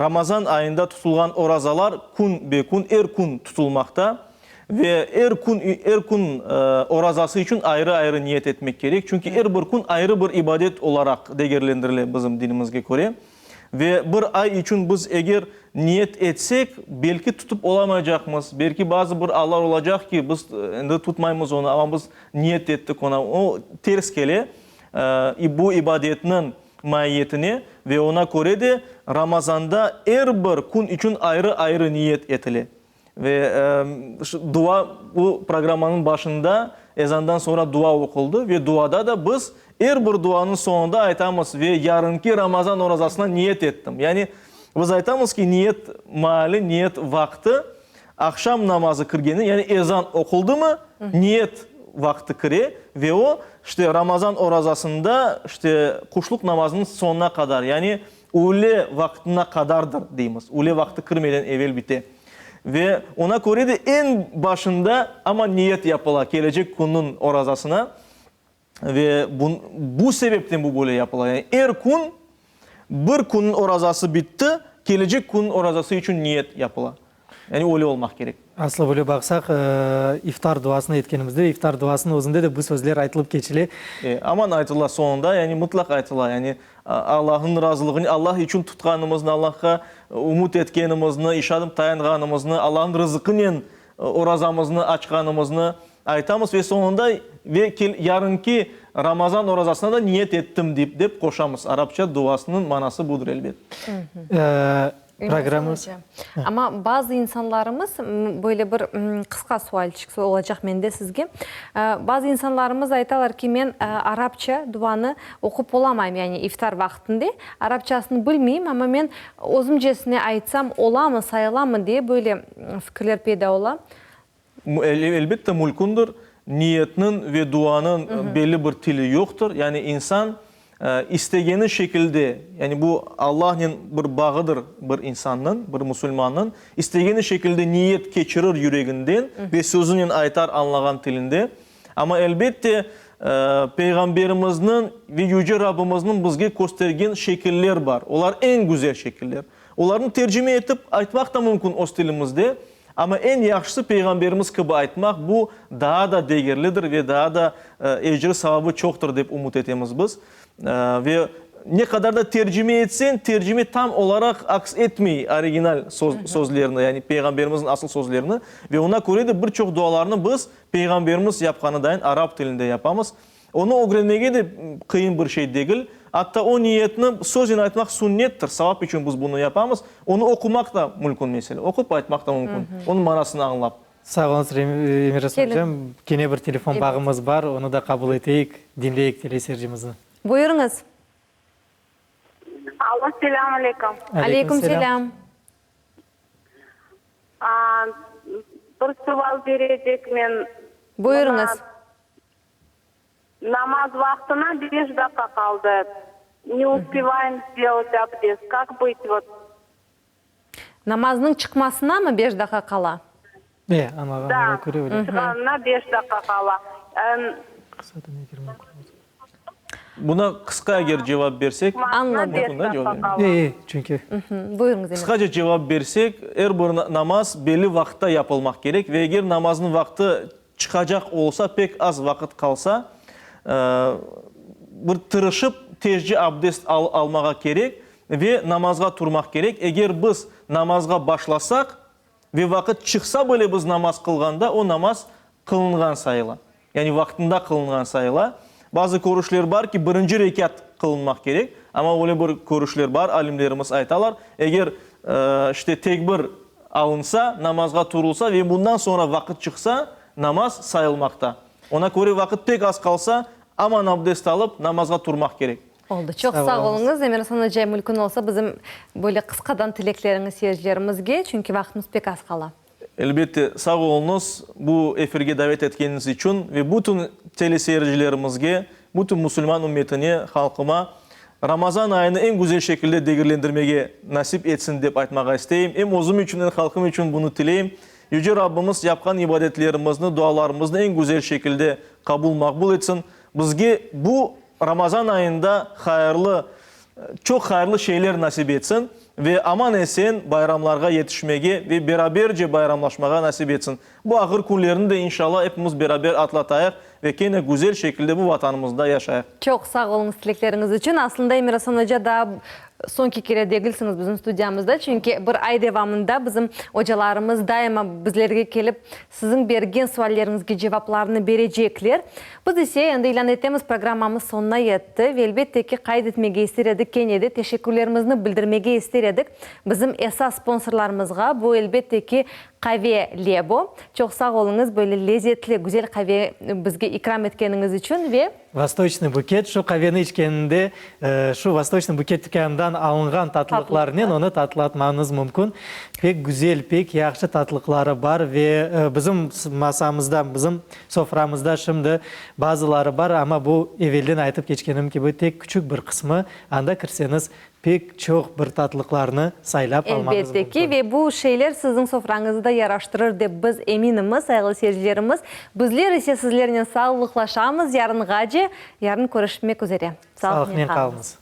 Ramazan ayında tutulğan orazalar kün be kün, er kün tutulmaqta. Ve er kün, er kün orazası içün ayrı-ayrı niyet etmek kerek, çünki er bir kün ayrı bir ibadet olaraq degerlendirile bizim dinimizge köre. Ve bir ay içün biz eger niyet etsek, belki tutıp olamaycaqmız, belki bazı bir allar olacaq ki, biz endi tutmaymız onı, amma biz niyet ettik ona, o ters kele bu ibadetniñ maiyetine ve oña köre de Ramazanda er bir kün içün ayrı-ayrı niyet etile. Ve dua, bu programmanıñ başında ezandan soñra dua oquldı ve duada da biz er bir duanıñ soñunda aytamız, ve yarınki Ramazan orazasına niyet ettim. Yani biz aytamız ki, niyet maali, niyet vaqtı aqşam namazı kirgeni, yani ezan oquldımı, niyet vaqtı kire ve o, işte, Ramazan orazasında, işte, quşluq namazınıñ soñuna qadar, yani Üyle vaqtına qadardır, deymiz. Üyle vaqtı kirmeden evel bite. Ve oña köre de eñ başında amma niyet yapıla kelecek künniñ orazasına. Ve bu sebepten bu böyle yapıla. Yani er kün bir künniñ orazası bitti, kelecek künniñ orazası içün niyet yapıla. Yani öyle olmaq kerek. Aslı böyle baqsaq, iftar duasını etkenimizde, iftar duasınıñ özünde de bu sözler aytılıp keçile. E, aman aytıla soñunda, yani mıtlaq aytıla. Yani Allahnıñ razılığını, Allah içün tutqanımıznı, Allahqa ümüt etkenimizni, işanıp tayanğanımıznı, Allahnıñ rızqınen orazamıznı açqanımıznı aytamız ve soñunda ve yarınki Ramazan orazasına da niyet ettim dep, dep qoşamız. Arapça duasınıñ manası budır, elbet. Programmamız. Amma bazı insanlarımız, böyle bir qısqa sualçik olacaq mende sizge. Bazı insanlarımız aytalar ki, men arapça duanı oqup olamayım, yani iftar vaqtında arapçasını bilmeyim, amma men özümcesine aytsam olamı, sayılamı diye böyle fikirler peyda ola. Elbette, mülkündir. Niyetniñ ve duanıñ belli bir tili yoqtır. Yani insan istegeni şekilde, yani bu Allahnen bir bağıdır bir insannıñ, bir musulmannıñ, istegeni şekilde niyet keçirir yüreginden ve sözünen aytar añlağan tilinde. Amma elbette, Peyğamberimizniñ ve Yüce Rabbimizniñ bizge köstergen şekiller bar. Olar eñ güzel şekiller. Olarnı tercime etip aytmaq da mümkün öz tilimizde. Amma eñ yahşısı Peyğamberimiz kibi aytmaq, bu daa da degerlidir ve daa da ecri-savabı çoqtır dep ümüt etemiz biz. Ve ne qadar da tercime etseñ, tercime tam olaraq aks etmey original sözlerni, yani Peyğamberimizniñ asıl sözlerini. Ve oña köre de bir çoq dualarnı biz Peyğamberimiz yapqanıdayın arap tilinde yapamız. Onı ögrenmege de qıyın bir şey degil. Atta o niyetni söznen aytmaq sünnettir, savap içün biz bunı yapamız. Onı oqumaq da mümkün, meselâ, oqup aytmaq da mümkün, onıñ manasını añlap. Sağ oluñız, Emir Osman ocam. Kene bir telefon bağımız bar, onı da qabul eteyik, diñleyik teleseyircimizni. Buyurıñız. Alo, selâm aleyküm. Aleyküm selâm. Bir sual berecekmen. Buyurıñız. Namaz vaqtına beş daqqa qaldı, ne uspevayım sdelat abdest, kak bıt vot? Namaznıñ çıqmasınamı beş daqqa qala? E, añlağanıma köre öyle. Da, çıqanına beş daqqa qala. Buna qısqa eger cevap bersek, Añladım. E, e, çünki. Buyurıñız, Emir. Qısqaca cevap bersek, er bir namaz belli vaqıtta yapılmaq kerek ve eger namaznıñ vaqtı Çıqacaq olsa, pek az vaqıt qalsa, bir tırışıp tezce abdest almağa kerek ve namazğa turmaq kerek. Eger biz namazğa başlasaq ve vaqıt çıqsa bile biz namaz qılğanda, o namaz qılınğan sayıla. Yani vaqtında qılınğan sayıla. Bazı körüşler bar ki, birinci rekât qılınmaq kerek, amma öyle bir körüşler bar, alimlerimiz aytalar, eger, işte, tekbir alınsa, namazğa turulsa ve bundan soñra vaqıt çıqsa, namaz sayılmaqta. Ona köre vaqıt pek az qalsa, aman abdest alıp, namazğa turmaq kerek. Oldı. Çoq sağ oluñız. Emir Asan oca, mülkün olsa, bizim böyle qısqadan tilekleriñiz seyircilerimizge, çünki vaqtımız pek az qala. Elbette, sağ oluñız, bu efirge davet etkeniñiz içün ve bütün teleseyircilerimizge, bütün musulman ümmetine, halqıma Ramazan ayını eñ güzel şekilde degerlendirmege nasip etsin dep aytmağa isteyim. Em özüm içün, em halqım içün bunı tileyim. Yüce Rabbimiz yapqan ibadetlerimizni, dualarımıznı eñ güzel şekilde qabul, maqbul etsin. Bizge bu Ramazan ayında hayırlı, çoq hayırlı şeyler nasip etsin. Ve aman-esen bayramlarğa yetişmege ve beraberce bayramlaşmağa nasip etsin. Bu ağır künlerni de inşallah epimiz beraber atlatayıq ve kene güzel şekilde bu Vatanımızda yaşayıq. Çoq sağ oluñız tilekleriñiz içün. Aslında Emir-Asan oca daa soñki kere degilsiñiz bizim studiyamızda, çünki bir ay devamında bizim ocalarımız daima bizlerge kelip siziñ bergen sualleriñizge cevaplarnı berecekler. Biz ise endi ilân etemiz, programmamız soñuna yetti ve elbette ki, qayd etmege ister edik, kene de teşekkürlerimizni bildirmege ister edik bizim esas sponsorlarımızğa, bu elbette ki, Qave Lebo. Çoq sağ oluñız, böyle lezetli, güzel qave bizge ikram etkeniñiz içün ve. Vostoçnıy buket, şu qaveni içkeninde, şu Vostoçnıy buket tükânından alınğan tatlıqlarnen onı tatlatmañız mümkün. Pek güzel, pek yahşı tatlıqları bar ve bizim masamızda, bizim soframızda şimdi bazıları bar, amma bu, evelden aytıp keçkenim kibi, tek küçük bir qısmı. Anda kirseñiz, pek çoq bir tatlıqlarnı saylap almañız Elbette mümkün. ki, ve bu şeyler siziñ sofrañızı da yaraştırır dep biz eminimiz, sayğılı seyircilerimiz. Bizler ise sizlernen sağlıqlaşamız, yarınğace, yarın körüşmek üzere. Sağlıqnen qalıñız.